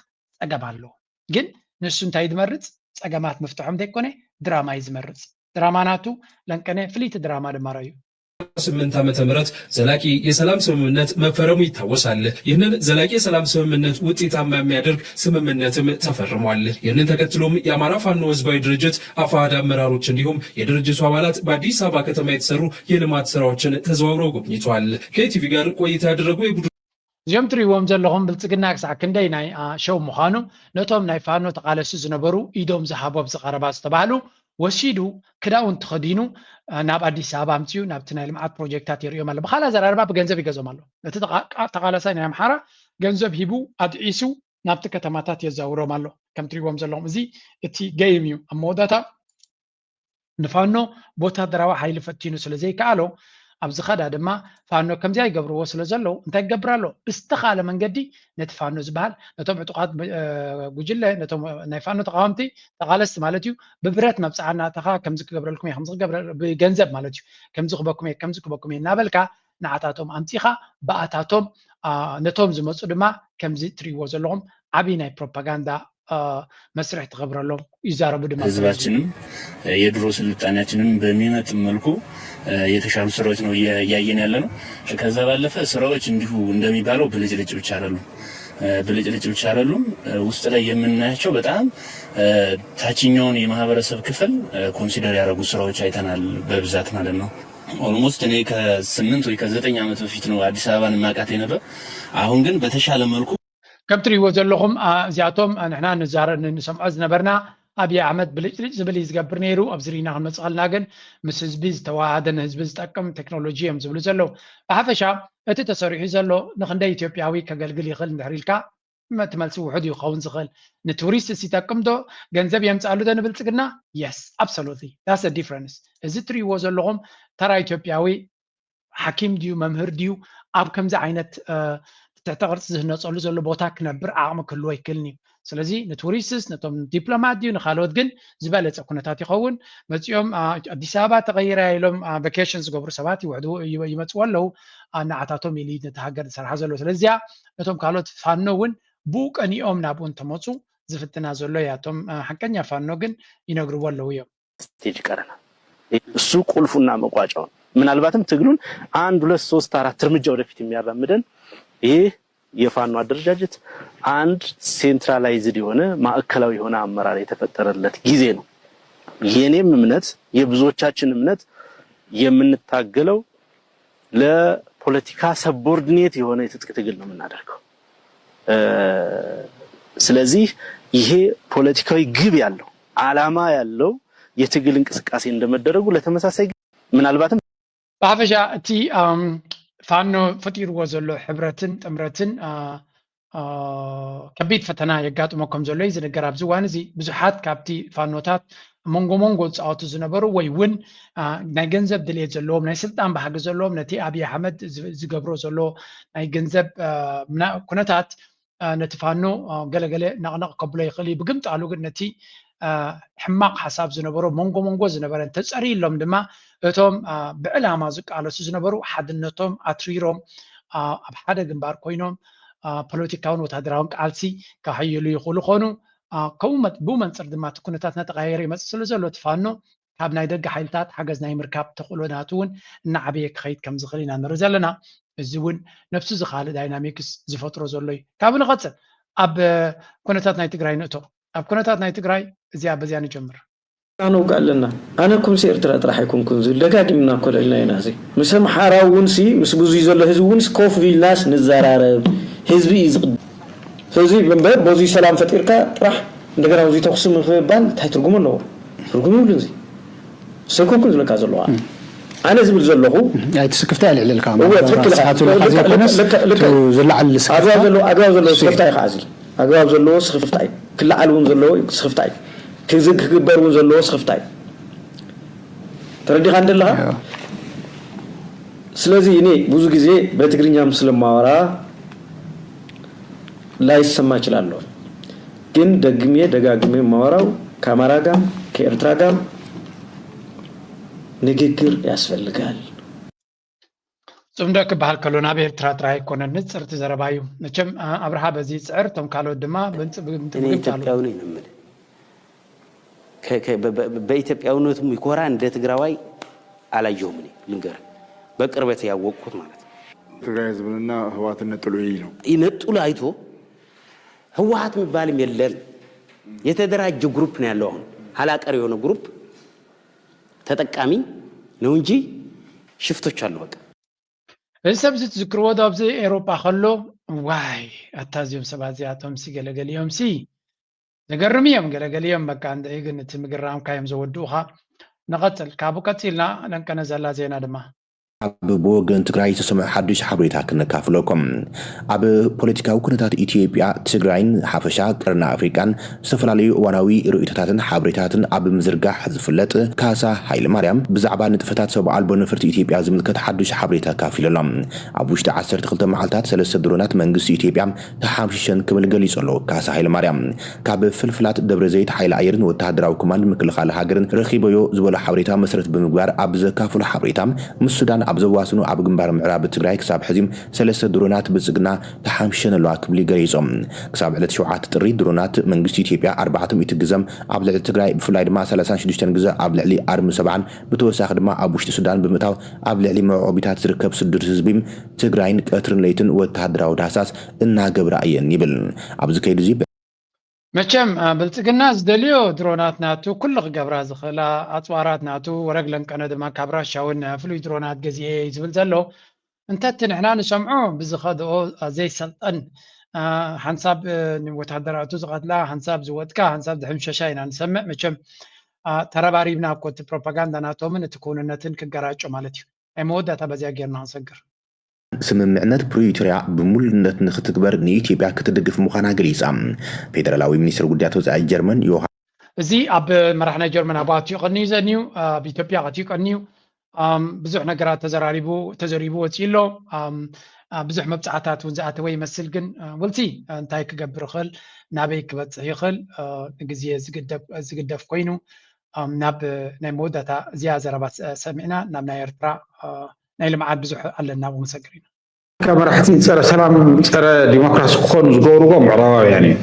ፀገም ኣለዎ። ግን ንሱ እንታይ ዝመርፅ ፀገማት ምፍትሖም ዘይኮነ ድራማ እዩ ዝመርፅ። ድራማ ናቱ ለንቀነ ፍልይቲ ድራማ ድማ ረዩ። ስምንት ዓመተ ምህረት ዘላቂ የሰላም ስምምነት መፈረሙ ይታወሳል። ይህንን ዘላቂ የሰላም ስምምነት ውጤታማ የሚያደርግ ስምምነትም ተፈርሟል። ይህንን ተከትሎም የአማራ ፋኖ ህዝባዊ ድርጅት አፋሕድ አመራሮች እንዲሁም የድርጅቱ አባላት በአዲስ አበባ ከተማ የተሰሩ የልማት ስራዎችን ተዘዋውረው ጎብኝተዋል። ከኢቲቪ ጋር ቆይታ ያደረጉ የቡድኑ እዚኦም ትሪእዎም ዘለኹም ብልፅግና ክሳዕ ክንደይ ናይ ሸው ምዃኑ ነቶም ናይ ፋኖ ተቓለሱ ዝነበሩ ኢዶም ዝሃቡ ኣብዚ ቀረባ ዝተባህሉ ወሲዱ ክዳውንቲ ተኸዲኑ ናብ ኣዲስ ኣበባ ኣምፅኡ ናብቲ ናይ ልምዓት ፕሮጀክታት የርእዮም ኣሎ። ብኻልእ ኣዘራርባ ብገንዘብ ይገዝኦም ኣሎ። እቲ ተቓላሳይ ናይ ኣምሓራ ገንዘብ ሂቡ ኣድዒሱ ናብቲ ከተማታት የዛውሮም ኣሎ። ከም ትሪእዎም ዘለኹም እዚ እቲ ገይም እዩ። ኣብ መወዳእታ ንፋኖ ብወታደራዊ ሓይሊ ፈቲኑ ስለ ዘይከኣሎ ኣብ ዝኸዳ ድማ ፋኖ ከምዚኣ ይገብርዎ ስለ ዘለዉ እንታይ ክገብር ኣሎ? ብዝተኻለ መንገዲ ነቲ ፋኖ ዝበሃል ነቶም ዕጡቓት ጉጅለ ነቶም ናይ ፋኖ ተቃወምቲ ተቃለስቲ ማለት እዩ ብብረት መብፅዓ እናእተኻ ከምዚ ክገብረልኩም እየ ከምዚ ክገብረ ብገንዘብ ማለት እዩ ከምዚ ክበኩም እየ ከምዚ ክበኩም እየ እናበልካ ንዓታቶም ኣምፂኻ ብኣታቶም ነቶም ዝመፁ ድማ ከምዚ ትሪእዎ ዘለኹም ዓብዪ ናይ ፕሮፓጋንዳ መስርሕ ትገብረሎም ይዛረቡ ድማ ህዝባችንም የድሮ ስልጣኔያችንን በሚመጥን መልኩ የተሻሉ ስራዎች ነው እያየን ያለ ነው። ከዛ ባለፈ ስራዎች እንዲሁ እንደሚባለው ብልጭልጭ ብቻ አይደሉም። ብልጭልጭ ብቻ አይደሉም። ውስጥ ላይ የምናያቸው በጣም ታችኛውን የማህበረሰብ ክፍል ኮንሲደር ያደረጉ ስራዎች አይተናል በብዛት ማለት ነው። ኦልሞስት እኔ ከስምንት ወይ ከዘጠኝ ዓመት በፊት ነው አዲስ አበባን ማቃት የነበር። አሁን ግን በተሻለ መልኩ ከም ትሪእዎ ዘለኹም እዚኣቶም ንሕና ንዛረ ንሰምዖ ዝነበርና ኣብይ ኣሕመድ ብልጭልጭ ዝብል እዩ ዝገብር ነይሩ። ኣብዚ ርኢና ክንመፅእ ከለና ግን ምስ ህዝቢ ዝተዋሃደ ንህዝቢ ዝጠቅም ቴክኖሎጂ እዮም ዝብሉ ዘለዉ። ብሓፈሻ እቲ ተሰሪሑ ዘሎ ንክንደይ ኢትዮጵያዊ ከገልግል ይኽእል እንድሕር ኢልካ እቲ መልሲ ውሑድ እዩ ክኸውን ዝኽእል። ንቱሪስትስ ይጠቅም ዶ? ገንዘብ የምፅኣሉ ዶ ንብልፅግና? Yes, absolutely, that's the difference። እዚ ትሪእዎ ዘለኹም ተራ ኢትዮጵያዊ ሓኪም ድዩ መምህር ድዩ ኣብ ከምዚ ዓይነት ትሕተ ቅርፂ ዝህነፀሉ ዘሎ ቦታ ክነብር ዓቕሚ ክህልዎ ኣይክእልን እዩ። ስለዚ ንቱሪስትስ ነቶም ዲፕሎማት ድዩ ንካልኦት ግን ዝበለፀ ኩነታት ይኸውን። መፂኦም ኣዲስ ኣበባ ተቐይራ ኢሎም ቨኬሽን ዝገብሩ ሰባት ይውሕዱ ይመፅዎ ኣለዉ። ንዓታቶም ኢሉ ነቲ ሃገር ዝሰርሓ ዘሎ ስለዚያ ነቶም ካልኦት ፋኖ እውን ብኡ ቀኒኦም ናብኡ እንተመፁ ዝፍትና ዘሎ እያ። እቶም ሓቀኛ ፋኖ ግን ይነግርዎ ኣለዉ እዮም። ስቴጅ ቀረና እሱ ቁልፉና መቋጫው ምናልባትም ትግሉን አንድ ሁለት ሶስት አራት እርምጃ ወደፊት የሚያራምደን ይህ የፋኖ አደረጃጀት አንድ ሴንትራላይዝድ የሆነ ማዕከላዊ የሆነ አመራር የተፈጠረለት ጊዜ ነው። የኔም እምነት የብዙዎቻችን እምነት የምንታገለው ለፖለቲካ ሰቦርዲኔት የሆነ የትጥቅ ትግል ነው የምናደርገው። ስለዚህ ይሄ ፖለቲካዊ ግብ ያለው አላማ ያለው የትግል እንቅስቃሴ እንደመደረጉ ለተመሳሳይ ምናልባትም ብሓፈሻ እቲ ፋኖ ፈጢርዎ ዘሎ ሕብረትን ጥምረትን ከቢድ ፈተና የጋጥሞ ከም ዘሎ እዩ ዝንገር። ኣብዚ እዋን እዚ ብዙሓት ካብቲ ፋኖታት መንጎ መንጎ ዝፃወቱ ዝነበሩ ወይ እውን ናይ ገንዘብ ድልየት ዘለዎም ናይ ስልጣን ባህጊ ዘለዎም ነቲ ኣብይ ኣሕመድ ዝገብሮ ዘሎ ናይ ገንዘብ ኩነታት ነቲ ፋኖ ገለገለ ነቕነቕ ከብሎ ይኽእል እዩ። ብግምጣሉ ግን ነቲ ሕማቕ ሓሳብ ዝነበሮ መንጎ መንጎ ዝነበረን ተፀሪሎም ድማ እቶም ብዕላማ ዝቃለሱ ዝነበሩ ሓድነቶም ኣትሪሮም ኣብ ሓደ ግንባር ኮይኖም ፖለቲካውን ወታደራውን ቃልሲ ካሕይሉ ይኽእሉ ኾኑ። ከምኡ ብኡ መንፅር ድማ እቲ ኩነታት እናተቐያየረ ይመፅእ ስለ ዘሎ እቲ ፋኖ ካብ ናይ ደገ ሓይልታት ሓገዝ ናይ ምርካብ ተኽእሎ ናቱ እውን እናዓበየ ክኸይድ ከም ዝኽእል ኢና ንርኢ ዘለና። እዚ እውን ነብሱ ዝኻልእ ዳይናሚክስ ዝፈጥሮ ዘሎ እዩ። ካብኡ ንቐፅል ኣብ ኩነታት ናይ ትግራይ ንእቶ። ኣብ ኩነታት ናይ ትግራይ እዚኣ በዚያ ንጀምር። ኣነውግእ ኣለና። ኣነ ኩምሲ ኤርትራ ጥራሕ ኣይኮንኩን ዝብል ደጋጊምና እኮ ለልና ኢና። እዚ ምስ ኣምሓራ እውን ሲ ምስ ብዙይ ዘሎ ህዝቢ እውን ኮፍ ኢልናስ ንዘራረብ። ህዝቢ እዩ ዝቕድም። ህዝቢ እምበር በዙይ ሰላም ፈጢርካ ጥራሕ እንደገና ብዙይ ተኩሲ ምክባል እንታይ ትርጉም ኣለዎ? ትርጉም ይብሉን። እዚ ሰይኮንኩን ዝብለካ ዘለዋ ኣነ ዝብል ዘለኹ ኣይቲ ስክፍታ እየ ልዕልልካ እወ ትክክል ኢኻ። ስሓቱ ለካ ዘይኮነስ ልክዕ ልክዕ ልክዕ ዝለዓል ኣግባብ ስክፍታ ዘለዎ ኣግባብ ዘለዎ ስክፍታ እዩ። ኣግባብ ዘለዎ ስክፍታ እዩ። ክለዓል እውን ዘለዎ ስክፍታ እዩ። ክዝ- ክግበር እውን ዘለዎ ስኽፍታ እዩ። ተረዲኻ እንደለኻ? ስለዚህ እኔ ብዙ ጊዜ በትግርኛም ስለማወራ ላይሰማ እችላለሁ፣ ግን ደግሜ ደጋግሜ የማወራው ከአማራ ጋም ከኤርትራ ጋም ንግግር ያስፈልጋል። ጽምዶ ክበሃል ከሎ ናብ ኤርትራ ጥራይ ኣይኮነን፣ ንጽርቲ ዘረባ እዩ። መቸም ኣብርሃ በዚ ይጽዕር፣ እቶም ካልኦት ድማ ብምጽ- ብምጽ- እኔ ብምጽ- ኢትዮጵያዊ ነኝ ነው የምልህ። ከ- ከ- በ- በ- በኢትዮጵያዊነቱ የሚኮራ እንደ ትግራዋይ አላየሁም። እኔ ልንገርህ፣ በቅርበት ያወቅኩት ማለት ነው። ትግራይ ህዝብንና ህወሓትን ነጥሉ እይ ነው። ይነጥሉ አይቶ ህወሓት የሚባልም የለም። የተደራጀ ግሩፕ ነው ያለው። አሁን ኋላቀር የሆነ ግሩፕ ተጠቃሚ ነው እንጂ ሽፍቶች አሉ። በቃ እዚ ሰብ እዚ ትዝክርዎ ዶ? ኣብዚ ኤውሮጳ ከሎ ዋይ ኣታ እዚኦም ሰባት እዚኣቶም ሲ ገለገሊኦም ሲ ዘገርም እዮም። ገለገሊኦም በቃ እንድዒ ግን እቲ ምግራምካ እዮም ዘወድኡኻ። ንቐጽል፣ ካብኡ ቀጺልና ለንቀነ ዘላ ዜና ድማ ኣብ ብወገን ትግራይ ዝተሰምዑ ሓዱሽ ሓበሬታ ክነካፍለኩም። ኣብ ፖለቲካዊ ኩነታት ኢትዮጵያ፣ ትግራይን ሓፈሻ ቀርኒ ኣፍሪቃን ዝተፈላለዩ እዋናዊ ርእይቶታትን ሓበሬታትን ኣብ ምዝርጋሕ ዝፍለጥ ካሳ ሃይለማርያም ብዛዕባ ንጥፈታት ሰብ ኣልቦ ነፈርቲ ኢትዮጵያ ዝምልከት ሓዱሽ ሓበሬታ ኣካፊሉ ኣሎ። ኣብ ውሽጢ ዓሰርተ ክልተ መዓልታት ሰለስተ ድሮናት መንግስቲ ኢትዮጵያ ተሓምሺሸን ክብል ገሊጹ ኣሎ ካሳ ሃይለማርያም። ካብ ፍልፍላት ደብረ ዘይት ሓይሊ ኣየርን ወተሃደራዊ ኮማንድ ምክልኻል ሃገርን ረኺበዮ ዝበሎ ሓበሬታ መሰረት ብምግባር ኣብ ዘካፈሎ ሓበሬታ፣ ምስ ሱዳን ኣብ ዘዋስኑ ኣብ ግንባር ምዕራብ ትግራይ ክሳብ ሕዚ ሰለስተ ድሮናት ብልጽግና ተሓምሽሸን ኣለዋ ክብሉ ገሊጾም። ክሳብ ዕለት ሸውዓተ ጥሪ ድሮናት መንግስቲ ኢትዮጵያ ኣርባዕተ ሚእቲ ግዘ ኣብ ልዕሊ ትግራይ ብፍላይ ድማ ሰላሳን ሽዱሽተን ግዘ ኣብ ልዕሊ ኣርሚ ሰብዓን ብተወሳኺ ድማ ኣብ ውሽጢ ሱዳን ብምእታው ኣብ ልዕሊ መዕቆቢታት ዝርከብ ስዱድ ህዝቢ ትግራይን ቀትርን ለይትን ወተሃደራዊ ዳህሳስ እናገብራ እየን ይብል። ኣብዚ ከይዲ እዚ መቸም አ፣ ብልጽግና ዝደልዮ ድሮናት ናቱ ኩሉ ክገብራ ዝኽእላ ኣጽዋራት ናቱ ወረግ ለንቀነ ድማ ካብ ራሻ እውን ፍሉይ ድሮናት ገዚኤ እዩ ዝብል ዘሎ። እንተ እቲ ንሕና ንሰምዖ ብዝኸድኦ አ፣ ዘይሰልጠን አ፣ ሓንሳብ እ፣ ንወታደራቱ ዝቐትላ ሓንሳብ ዝወጥቃ ሓንሳብ ዝሕምሸሻ ኢና ንሰምዕ። መቸም አ፣ ተረባሪብና እኮ እቲ ፕሮፓጋንዳ ናቶምን እቲ ክውንነትን ክገራጮ ማለት እዩ። ናይ መወዳእታ በዚኣ ጌርና ክንሰግር። ስምምዕነት ፕሪቶርያ ብሙሉነት ንክትግበር ንኢትዮጵያ ክትድግፍ ምዃና ገሊጻ። ፌደራላዊ ሚኒስትር ጉዳያት ወጻኢ ጀርመን ዮሃ እዚ ኣብ መራሕ ናይ ጀርመን ኣብ ኣትዩ ቀንዩ ዘንዩ ኣብ ኢትዮጵያ ቀትዩ ቀንዩ ኣም፣ ብዙሕ ነገራት ተዘራሪቡ ተዘሪቡ ወፂኡ ኣሎ። ኣም፣ ኣብ ብዙሕ መብፃዕታት እውን ዝኣተወ ይመስል፣ ግን አ፣ ወልሲ እንታይ ክገብር ይኽእል፣ ናበይ ክበፅሕ ይኽእል አ፣ ንግዜ ዝግደፍ ዝግደፍ ኮይኑ ኣም፣ ናብ ናይ መወዳእታ እዚኣ ዘረባ ሰ- ሰሚዕና ናብ ናይ ኤርትራ አ፣ ናይ ልምዓት ብዙሕ ኣለና ብኡ ንሰግር ኢና። ካብ መራሕቲ ጸረ ሰላም ጸረ ዲሞክራሲ ክኾኑ ዝገብርዎ ምዕራባውያን እዩ።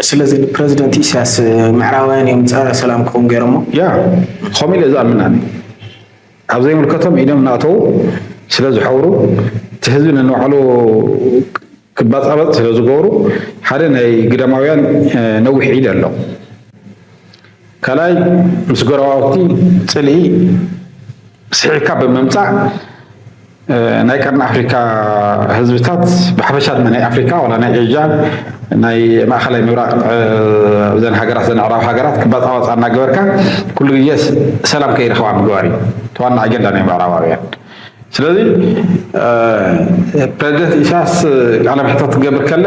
ስለዚ ንፕረዚደንት ኢሳያስ ምዕራባውያን እዮም ጸረ ሰላም ክኾኑ ገይሮሞ። ያ ከምኡ ኢለ ዝኣምን ኣነ። ኣብ ዘይምልከቶም ኢዶም እናእተዉ ስለ ዝሓውሩ እቲ ህዝቢ ነንባዕሉ ክባጻበጥ ስለ ዝገብሩ ሓደ ናይ ግዳማውያን ነዊሕ ኢድ ኣሎ። ካልኣይ ምስ ጎረባብቲ ጽልኢ ስሒብካ ብምምጻእ ናይ ቀርኒ ኣፍሪካ ህዝብታት ብሓፈሻ ድማ ናይ ኣፍሪካ ዋላ ናይ ኤዥያ ናይ ማእኸላይ ምብራቕ እዘን ሃገራት ዘን ኣዕራብ ሃገራት ክባፃባፃ እናገበርካ ኩሉ ግዜ ሰላም ከይረኽባ ምግባር እዩ እቲ ዋና ኣጀንዳ ናይ ምዕራባውያን። ስለዚ ፕረዚደንት ኢሳያስ ቃለ መሕተት ክገብር ከለ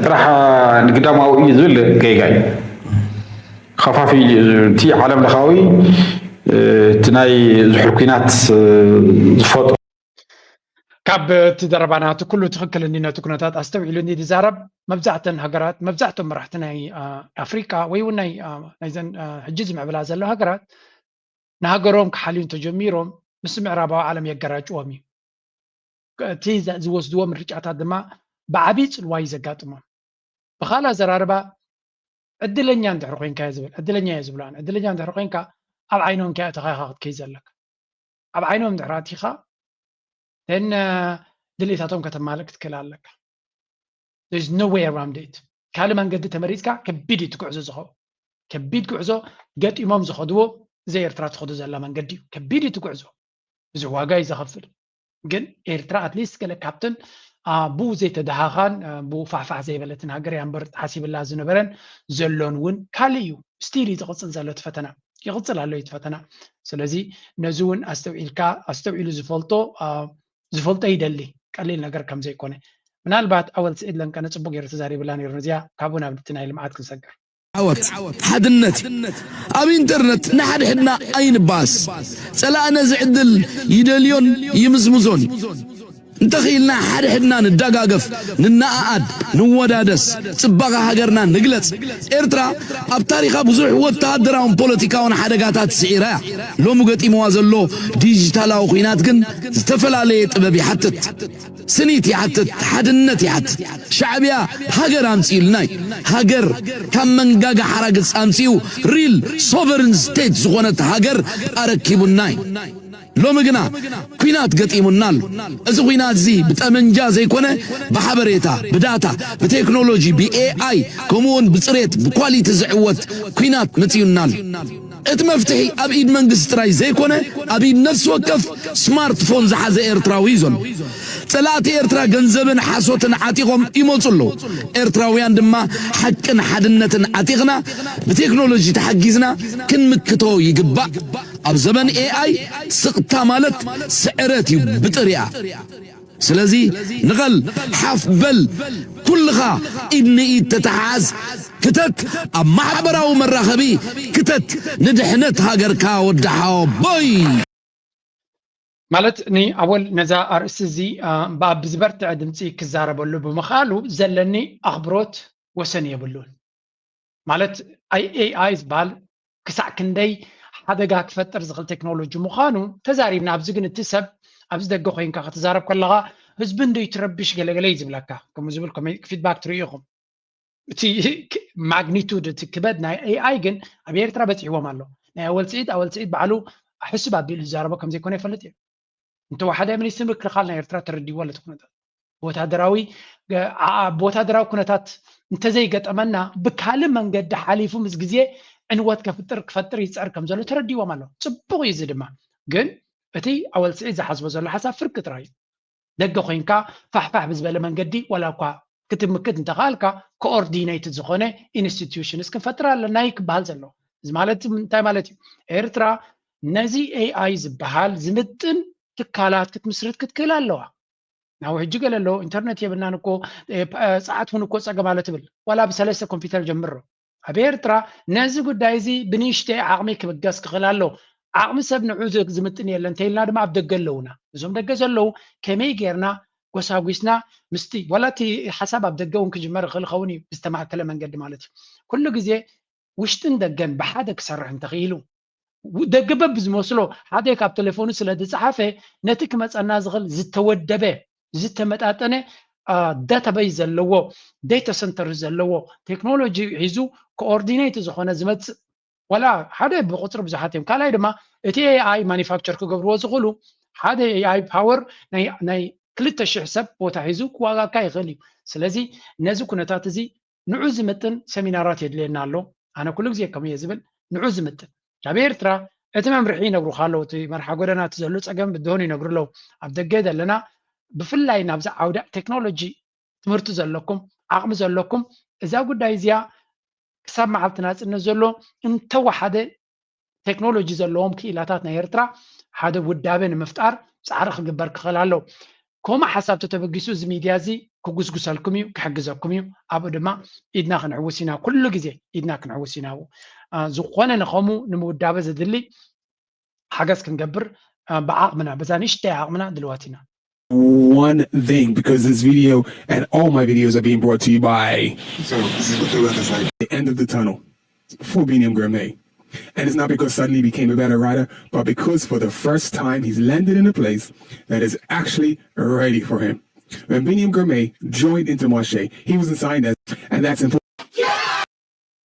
ጥራሕ ንግዳማዊ እዩ ዝብል ገይጋ እዩ። ከፋፊ እቲ ዓለም ለኻዊ እቲ ናይ ዝሑል ኩናት ዝፈጥሮ ካብ እቲ ዘረባ ናቱ ኩሉ ትኽክል እንዲ ነቲ ኩነታት ኣስተውዒሉ እንዲ ዝዛረብ መብዛሕተን ሃገራት መብዛሕቶም መራሕቲ ናይ ኣፍሪቃ ወይ እውን ናይ ናይዘን ሕጂ ዝምዕብላ ዘሎ ሃገራት ንሃገሮም ክሓልዩ እንተጀሚሮም ምስ ምዕራባዊ ዓለም የገራጭዎም እዩ። እቲ ዝወስድዎ ምርጫታት ድማ ብዓብዪ ፅልዋ እዩ ዘጋጥሞም። ብኻልእ ኣዘራርባ ዕድለኛ እንድሕር ኮይንካ እየ ዝብል ዕድለኛ እየ ዝብሎ ኣነ ዕድለኛ እንድሕር ኮይንካ ኣብ ዓይኖም ከ ተኻይኻ ክትከይ ዘለካ ኣብ ዓይኖም እንድሕር ኣቲኻ ን ድሌታቶም ከተማልእ ክትክእል ኣለካ። There's no way around it። ካልእ መንገዲ ተመሪፅካ ከቢድ እዩ እቲ ጉዕዞ ዝኸውን። ከቢድ ጉዕዞ ገጢሞም ዝኸድዎ እዚ ኤርትራ ትኸዶ ዘላ መንገዲ እዩ። ከቢድ እዩ እቲ ጉዕዞ። ብዙሕ ዋጋ እዩ ዘኸፍል። ግን ኤርትራ ኣትሊስት ገለ ካብትን ብኡ ዘይተደሃኻን ብኡ ፋሕፋሕ ዘይበለትን ሃገር እያ እምበር ሓሲብላ ዝነበረን ዘሎን እውን ካልእ እዩ። ስቲል እዩ ዝቕፅል ዘሎ እቲ ፈተና ይቕፅል ኣሎ እቲ ፈተና። ስለዚ ነዚ እውን ኣስተውዒልካ ኣስተውዒሉ ዝፈልጦ ዝፈልጦ ይደሊ ቀሊል ነገር ከም ዘይኮነ ምናልባት ኣወል ስዒድ ለንቀነ ፅቡቅ ገይሩ ተዛሪብላ ነይሩ ነዚኣ ካብኡ ናብ እቲ ናይ ልምዓት ክንሰግር ዓወት ሓድነት እዩ። ኣብ ኢንተርነት ንሓድሕድና ኣይንባስ። ጸላእነ ዝዕድል ይደልዮን ይምዝምዞን እዩ። እንተኽኢልና ሓድሕድና ንደጋገፍ፣ ንነኣኣድ፣ ንወዳደስ፣ ጽባቐ ሃገርና ንግለጽ። ኤርትራ ኣብ ታሪኻ ብዙሕ ወተሃደራውን ፖለቲካውን ሓደጋታት ስዒራ እያ። ሎሚ ገጢምዋ ዘሎ ዲጂታላዊ ኲናት ግን ዝተፈላለየ ጥበብ ይሓትት። ስኒት ይሓትት፣ ሓድነት ይሓትት። ሻዕብያ ሃገር ኣምጺኡልና እዩ። ሃገር ካብ መንጋጋ ሓራግጽ ኣምጺኡ ሪል ሶቨርን ስቴት ዝኾነት ሃገር ኣረኪቡና እዩ። ሎሚ ግና ኲናት ገጢሙና ኣሎ። እዚ ኲናት እዚ ብጠመንጃ ዘይኮነ ብሓበሬታ፣ ብዳታ፣ ብቴክኖሎጂ፣ ብኤኣይ ከምኡውን ብጽሬት፣ ብኳሊቲ ዝዕወት ኲናት መጺኡና ኣሎ። እቲ መፍትሒ ኣብ ኢድ መንግስቲ ጥራይ ዘይኮነ ኣብ ኢድ ነፍሲ ወከፍ ስማርትፎን ዝሓዘ ኤርትራዊ እዩ ዘሎ። ጸላእቲ ኤርትራ ገንዘብን ሓሶትን ዓጢቖም ይመጹ ኣለዉ። ኤርትራውያን ድማ ሓቅን ሓድነትን ዓጢቕና ብቴክኖሎጂ ተሓጊዝና ክንምክቶ ይግባእ። ኣብ ዘመን ኤኣይ ስቕታ ማለት ስዕረት እዩ ብጥሪኣ። ስለዚ ንቐል፣ ሓፍ በል፣ ኩልኻ ኢድ ንኢድ ተተሓዝ፣ ክተት፣ ኣብ ማሕበራዊ መራኸቢ ክተት፣ ንድሕነት ሃገርካ ወዲ ሓወቦይ። ማለት ንኣወል ነዛ ኣርእስቲ እዚ ብዝበርትዐ ድምፂ ክዛረበሉ ብምኽኣሉ ዘለኒ ኣኽብሮት ወሰን የብሉን። ማለት ኤኣይ ዝበሃል ክሳዕ ክንደይ ሓደጋ ክፈጥር ዝኽእል ቴክኖሎጂ ምዃኑ ተዛሪብና። ኣብዚ ግን እቲ ሰብ ኣብዚ ደገ ኮይንካ ክትዛረብ ከለኻ ህዝቢ እንዶ ይትረብሽ ገለገለ እዩ ዝብለካ። ከምኡ ዝብል ፊድባክ ትርእዩ ኢኹም። እቲ ማግኒቱድ እቲ ክበድ ናይ ኤኣይ ግን ኣብ ኤርትራ በፂሕዎም ኣሎ። ናይ ኣወል ስዒድ ኣወል ስዒድ ባዕሉ ሕስብ ኣቢሉ ዝዛረቦ ከምዘይኮነ ይፈልጥ እዩ። እንተወሓደ ሚኒስትሪ ምክልኻል ናይ ኤርትራ ተረዲዎ ኣሎ እቲ ኩነታት። ወታደራዊ ኣብ ወታደራዊ ኩነታት እንተዘይገጠመና ብካልእ መንገዲ ሓሊፉ ምስ ግዜ ዕንወት ከፍጥር ክፈጥር ይፅዕር ከም ዘሎ ተረዲዎም ኣሎ። ፅቡቕ እዩ። እዚ ድማ ግን እቲ ኣወል ስዒድ ዝሓስቦ ዘሎ ሓሳብ ፍርቂ ጥራይ እዩ። ደገ ኮይንካ ፋሕፋሕ ብዝበለ መንገዲ ዋላ እኳ ክትምክት እንተኽኣልካ ኮኦርዲኔትድ ዝኾነ ኢንስቲትዩሽንስ ክንፈጥር ኣለና እዩ ክበሃል ዘሎ። እዚ ማለት እንታይ ማለት እዩ? ኤርትራ ነዚ ኤኣይ ዝበሃል ዝምጥን ትካላት ክትምስርት ክትክእል ኣለዋ። ናው ሕጂ ገለ ኣለዎ ኢንተርነት የብልናን እኮ ፃዓት እውን እኮ ፀገም ኣሎ ትብል ዋላ ብሰለስተ ኮምፒውተር ጀምሮ ኣብ ኤርትራ ነዚ ጉዳይ እዚ ብንእሽተይ ዓቕሚ ክብገስ ክኽእል ኣሎ። ዓቕሚ ሰብ ንዑ ዝምጥን የለን እንተኢልና ድማ ኣብ ደገ ኣለውና። እዞም ደገ ዘለዉ ከመይ ጌርና ጎሳጒስና ምስቲ ዋላ እቲ ሓሳብ ኣብ ደገ እውን ክጅመር ይኽእል ይኸውን እዩ ብዝተማእከለ መንገዲ ማለት እዩ። ኩሉ ግዜ ውሽጥን ደገን ብሓደ ክሰርሕ እንተኽኢሉ ደገ በብዝመስሎ ሓደ ካብ ቴሌፎኑ ስለ ዝፀሓፈ ነቲ ክመፀና ዝኽእል ዝተወደበ ዝተመጣጠነ ዳታቤዝ ዘለዎ ዴታ ሰንተር ዘለዎ ቴክኖሎጂ ሒዙ ኮኦርዲኔት ዝኾነ ዝመፅእ ዋላ ሓደ ብቁፅሪ ብዙሓት እዮም። ካልኣይ ድማ እቲ ኤኣይ ማኒፋክቸር ክገብርዎ ዝኽእሉ ሓደ ኤኣይ ፓወር ናይ ክልተ ሽሕ ሰብ ቦታ ሒዙ ክዋጋካ ይኽእል እዩ። ስለዚ ነዚ ኩነታት እዚ ንዑ ዝምጥን ሰሚናራት የድልየና ኣሎ። ኣነ ኩሉ ግዜ ከምኡ እየ ዝብል፣ ንዑ ዝምጥን። ኣብ ኤርትራ እቲ መምርሒ ይነግሩኻ ኣለዉ፣ እቲ መርሓ ጎደና እቲ ዘሎ ጸገም ብድሆን ይነግሩ ኣለዉ። ኣብ ደገ ዘለና ብፍላይ ናብዚ ዓውዲ ቴክኖሎጂ ትምህርቲ ዘለኩም ዓቕሚ ዘለኩም እዛ ጉዳይ እዚኣ ክሳብ መዓልቲ ናጽነት ዘሎ እንተወሓደ ቴክኖሎጂ ዘለዎም ክኢላታት ናይ ኤርትራ ሓደ ውዳበ ንምፍጣር ጻዕሪ ክግበር ክኽእል ኣለዎ። ከምኡ ሓሳብ ተተበጊሱ እዚ ሚድያ እዚ ክጉስጉሰልኩም እዩ፣ ክሕግዘኩም እዩ። ኣብኡ ድማ ኢድና ክንሕውስ ኢና፣ ኩሉ ግዜ ኢድና ክንሕውስ ኢና። ኣብኡ ዝኾነ ንኸምኡ ንምውዳበ ዘድሊ ሓገዝ ክንገብር ብዓቕምና፣ በዛ ንእሽተይ ዓቕምና ድልዋት ኢና። One thing, because this video and all my videos are being brought to you by So, this is what the weather's like. the end of the tunnel for Biniam Gourmet. And it's not because suddenly he became a better writer, but because for the first time he's landed in a place that is actually ready for him. When Biniam Gourmet joined Intermarché, he wasn't signed as, and that's important.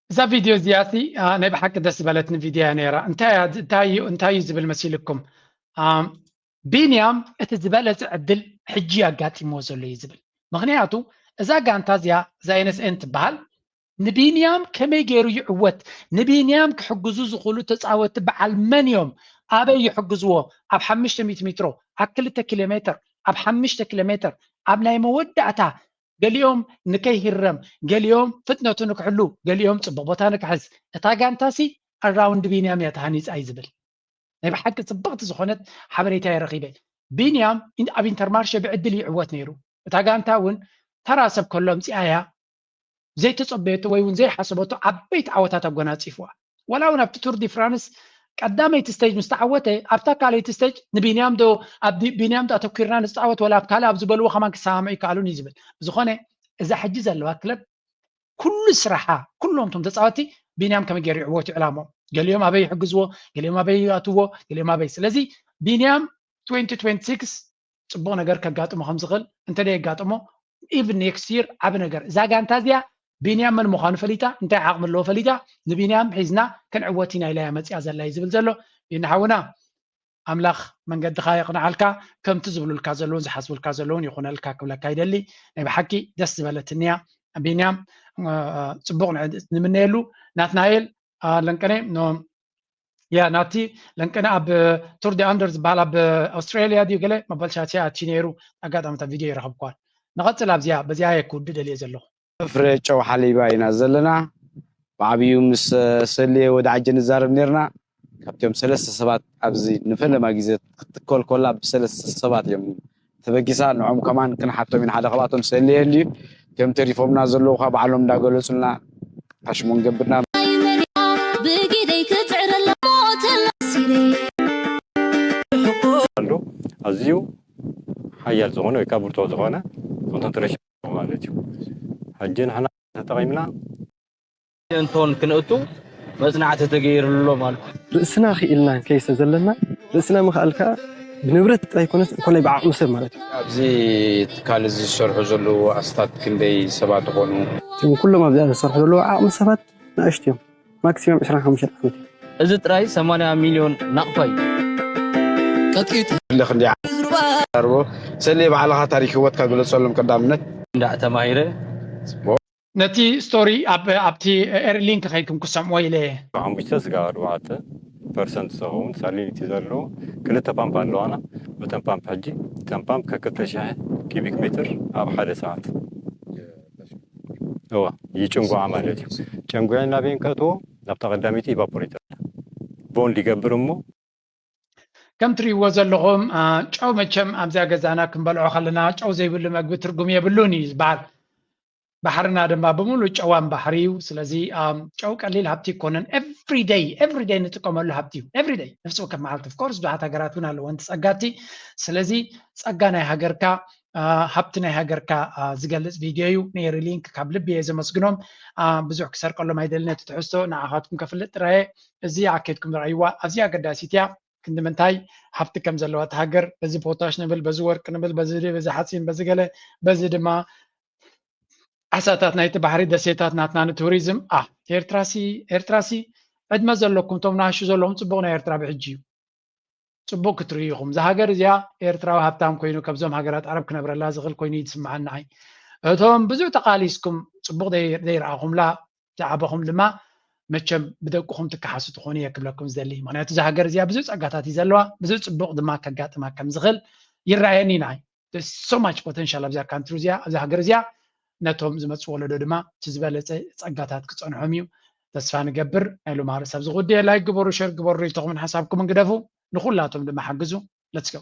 እዛ ቪድዮ እዚኣ ሲ ናይ ብሓቂ ደስ ዝበለትኒ ቪድዮ እያ ነይራ። እንታይ እዩ ዝብል መሲልኩም? ቢንያም እቲ ዝበለፀ ዕድል ሕጂ ኣጋጢምዎ ዘሎ እዩ ዝብል። ምክንያቱ እዛ ጋንታ እዚኣ እዛ ኤንኤስኤን ትበሃል ንቢንያም ከመይ ገይሩ ይዕወት፣ ንቢንያም ክሕግዙ ዝኽእሉ ተፃወቲ በዓል መን እዮም፣ ኣበይ ይሕግዝዎ፣ ኣብ ሓሙሽተ ሚእቲ ሜትሮ፣ ኣብ ክልተ ኪሎ ሜትር፣ ኣብ ሓሙሽተ ኪሎ ሜትር፣ ኣብ ናይ መወዳእታ ገሊኦም ንከይህረም፣ ገሊኦም ፍጥነቱ ንክሕሉ፣ ገሊኦም ፅቡቅ ቦታ ንክሕዝ፣ እታ ጋንታሲ ኣራውንድ ቢንያም እያ ተሃኒፃ እዩ ዝብል። ናይ ብሓቂ ፅብቅቲ ዝኾነት ሓበሬታ እየ ረኺበ። ቢንያም ኣብ ኢንተርማርሸ ብዕድል ይዕወት ነይሩ። እታ ጋንታ እውን ተራ ሰብ ከሎ ኣምፂኣ እያ። ዘይተጸበየቶ ወይ እውን ዘይሓሰበቶ ዓበይቲ ዓወታት ኣጎናጺፍዋ። ዋላ እውን ኣብቲ ቱር ዲ ፍራንስ ቀዳመይቲ ስቴጅ ምስ ተዓወተ ኣብታ ካልኣይቲ ስቴጅ ንቢንያም ዶ ኣብ ዲ- ቢንያም ዶ ኣተኪርና ንፃወት ወላ ኣብ ካልእ ኣብ ዝበልዎ ከማን ክሰማምዑ ይከኣሉን እዩ ዝብል። ብዝኾነ እዛ ሕጂ ዘለዋ ክለብ ኩሉ ስራሓ ኩሎም እቶም ተፃወቲ ቢንያም ከመይ ገይሩ ይዕወት እዩ ዕላምኦም። ገሊኦም ኣበይ ይሕግዝዎ፣ ገሊኦም ኣበይ ይኣትዎ፣ ገሊኦም ኣበይ። ስለዚ ቢንያም twenty twenty-six ፅቡቕ ነገር ከጋጥሞ ከም ዝኽእል እንተ የጋጥሞ even next year ዓቢ ነገር እዛ ጋንታ እዚኣ ቢንያም መን ምዃኑ ፈሊጣ እንታይ ዓቕሚ ኣለዎ ፈሊጣ ንቢንያም ሒዝና ክንዕወት ኢና ኢላ እያ መፅያ ዘላ እዩ ዝብል ዘሎ። ቢኒ ሓውና ኣምላኽ መንገድኻ የቕንዓልካ። ከምቲ ዝብሉልካ ዘለውን ዝሓስቡልካ ዘለውን ይኹነልካ ክብለካ ይደሊ። ናይ ብሓቂ ደስ ዝበለትንያ ቢንያም። ጽቡቕ ንምነየሉ። ናትናኤል ለንቀነ ያ ናቲ ለንቀነ ኣብ ቱር ዲ ኣንደር ዝበሃል ኣብ ኣውስትራሊያ ድዩ ገለ መበልሻትያ ኣቲ ነይሩ። ኣጋጣሚ እታ ቪድዮ ይረኸብኳን። ንቐጽል ኣብዚኣ በዚኣ እየ ክውድእ ደልየ ዘለኹ። ፍረ ጨው ሓሊባ ኢና ዘለና። ብዓብዩ ምስ ሰልየ ወደ ዓጀ ንዛረብ ነርና። ካብቶም ሰለስተ ሰባት ኣብዚ ንፈለማ ግዜ ክትከል ኮላ ብሰለስተ ሰባት እዮም ተበጊሳ። ንዖም ከማን ክንሓቶም ኢና። ሓደ ካብኣቶም ሰልየ እንድዩ። እቶም ተሪፎምና ዘለዉ ካ ባዕሎም እንዳገለጹልና ሓሽሞን ገብርና። ብጊደይ ክጽዕረላ ሞተላ ሲረ ኣሎ ኣዝዩ ሓያል ዝኾነ ወይ ካብ ብርቱዕ ዝኾነ ኮንሰንትሬሽን ማለት እዩ። ሕጂ ንሕና ተጠቒምና እንቶን ክንእቱ መጽናዕቲ ተገይርሎም ኣሎ። ርእስና ክኢልና ከይሰ ዘለና ርእስና ምኽኣል ከዓ ብንብረት ጥራይ ኮነስ እንኮላይ ብዓቕሚ ሰብ ማለት እዩ። ኣብዚ ትካል እዚ ዝሰርሑ ዘለዉ ኣስታት ክንደይ ሰባት ይኾኑ? እቶም ኩሎም ኣብዚኣ ዝሰርሑ ዘለዉ ዓቕሚ ሰባት ንኣሽቱ እዮም። ማክሲመም ዕስራን ሓሙሽተን ዓመት እዩ። እዚ ጥራይ ሰማንያ ሚልዮን ናቕፋ እዩ። ቀጥቂጡ ክንዲ ዓርቦ ሰሌ ባዕልኻ ታሪክ ህይወትካ ግለጸሎም ቀዳምነት እንዳዕ ተማሂረ ነቲ ስቶሪ ኣብ ኣብቲ ኤርሊንክ ከይድኩም ክሰምዎ ኢለ እየ። ሓሙሽተ ስጋብ ኣርባዕተ ፐርሰንት ዝኸውን ሳሊኒቲ ዘለዎ ክልተ ፓምፕ ኣለዋና። በተን ፓምፕ ሕጂ እተን ፓምፕ ከክልተ ሺሕ ኪቢክ ሜትር ኣብ ሓደ ሰዓት እዋ ይጭንጓዓ ማለት እዩ። ጨንጉዐ ናበይ እንከእትዎ ናብታ ቀዳመይቲ ኢቫፖሬተር ቦንድ ይገብር እሞ ከም ትሪእዎ ዘለኹም ጨው መቸም ኣብዚኣ ገዛና ክንበልዖ ከለና ጨው ዘይብሉ መግቢ ትርጉም የብሉን እዩ ዝበሃል። ባሕርና ድማ ብምሉእ ጨዋን ባሕሪ እዩ። ስለዚ ጨው ቀሊል ሃብቲ ይኮነን። ኤቭሪደይ ኤቭሪደይ ንጥቀመሉ ሃብቲ እዩ። ኤቭሪደይ ነፍሲ ወከፍ መዓልቲ ኦፍኮርስ ብዙሓት ሃገራት እውን ኣለወን ጸጋቲ። ስለዚ ጸጋ ናይ ሃገርካ ሃብቲ ናይ ሃገርካ ዝገልፅ ቪድዮ እዩ። ኔሪ ሊንክ ካብ ልቢ እየ ዘመስግኖም። ብዙሕ ክሰርቀሎም ኣይደልን ነቲ ትሕዝቶ ንዓኻትኩም ከፍልጥ ጥራየ። እዚ ኣኬድኩም ረኣይዋ ኣዝያ ኣገዳሲት እያ። ክንዲ ምንታይ ሃብቲ ከም ዘለዋ እቲ ሃገር በዚ ፖታሽ ንብል በዚ ወርቂ ንብል በዚ በዚ ሓፂን በዚ ገለ በዚ ድማ ዓሳታት ናይቲ ባሕሪ ደሴታት ናትና ንቱሪዝም ኣ ኤርትራሲ ኤርትራሲ ዕድመ ዘለኩም እቶም ናሹ ዘለኹም ፅቡቕ ናይ ኤርትራ ብሕጂ እዩ። ፅቡቅ ክትርእዩ ኢኹም። እዛ ሃገር እዚኣ ኤርትራዊ ሃብታም ኮይኑ ከብዞም ሃገራት ዓረብ ክነብረላ ዝኽእል ኮይኑ እዩ ዝስምዓኒ ንዓይ። እቶም ብዙሕ ተቓሊስኩም ፅቡቅ ዘይረኣኹምላ ዝዓበኹም ድማ መቸም ብደቅኹም ትከሓሱ ትኾኑ እየ ክብለኩም ዝደሊ። ምክንያቱ እዛ ሃገር እዚኣ ብዙሕ ፀጋታት እዩ ዘለዋ፣ ብዙሕ ፅቡቅ ድማ ከጋጥማ ከም ዝኽእል ይረኣየኒ ንዓይ። There's so much potential ኣብዚኣ ካንትሪ እዚኣ ኣብዛ ሃገር እዚኣ ነቶም ዝመፅእ ወለዶ ድማ እቲ ዝበለፀ ፀጋታት ክፀንሖም እዩ ተስፋ ንገብር። ናይ ሎማርስ ኣብዚ ጉዳይ ላይክ ግበሩ፣ ሸር ግበሩ፣ ርእይቶኹምን ሓሳብኩምን ግደፉ። ንኹላቶም ድማ ሓግዙ። Let's go።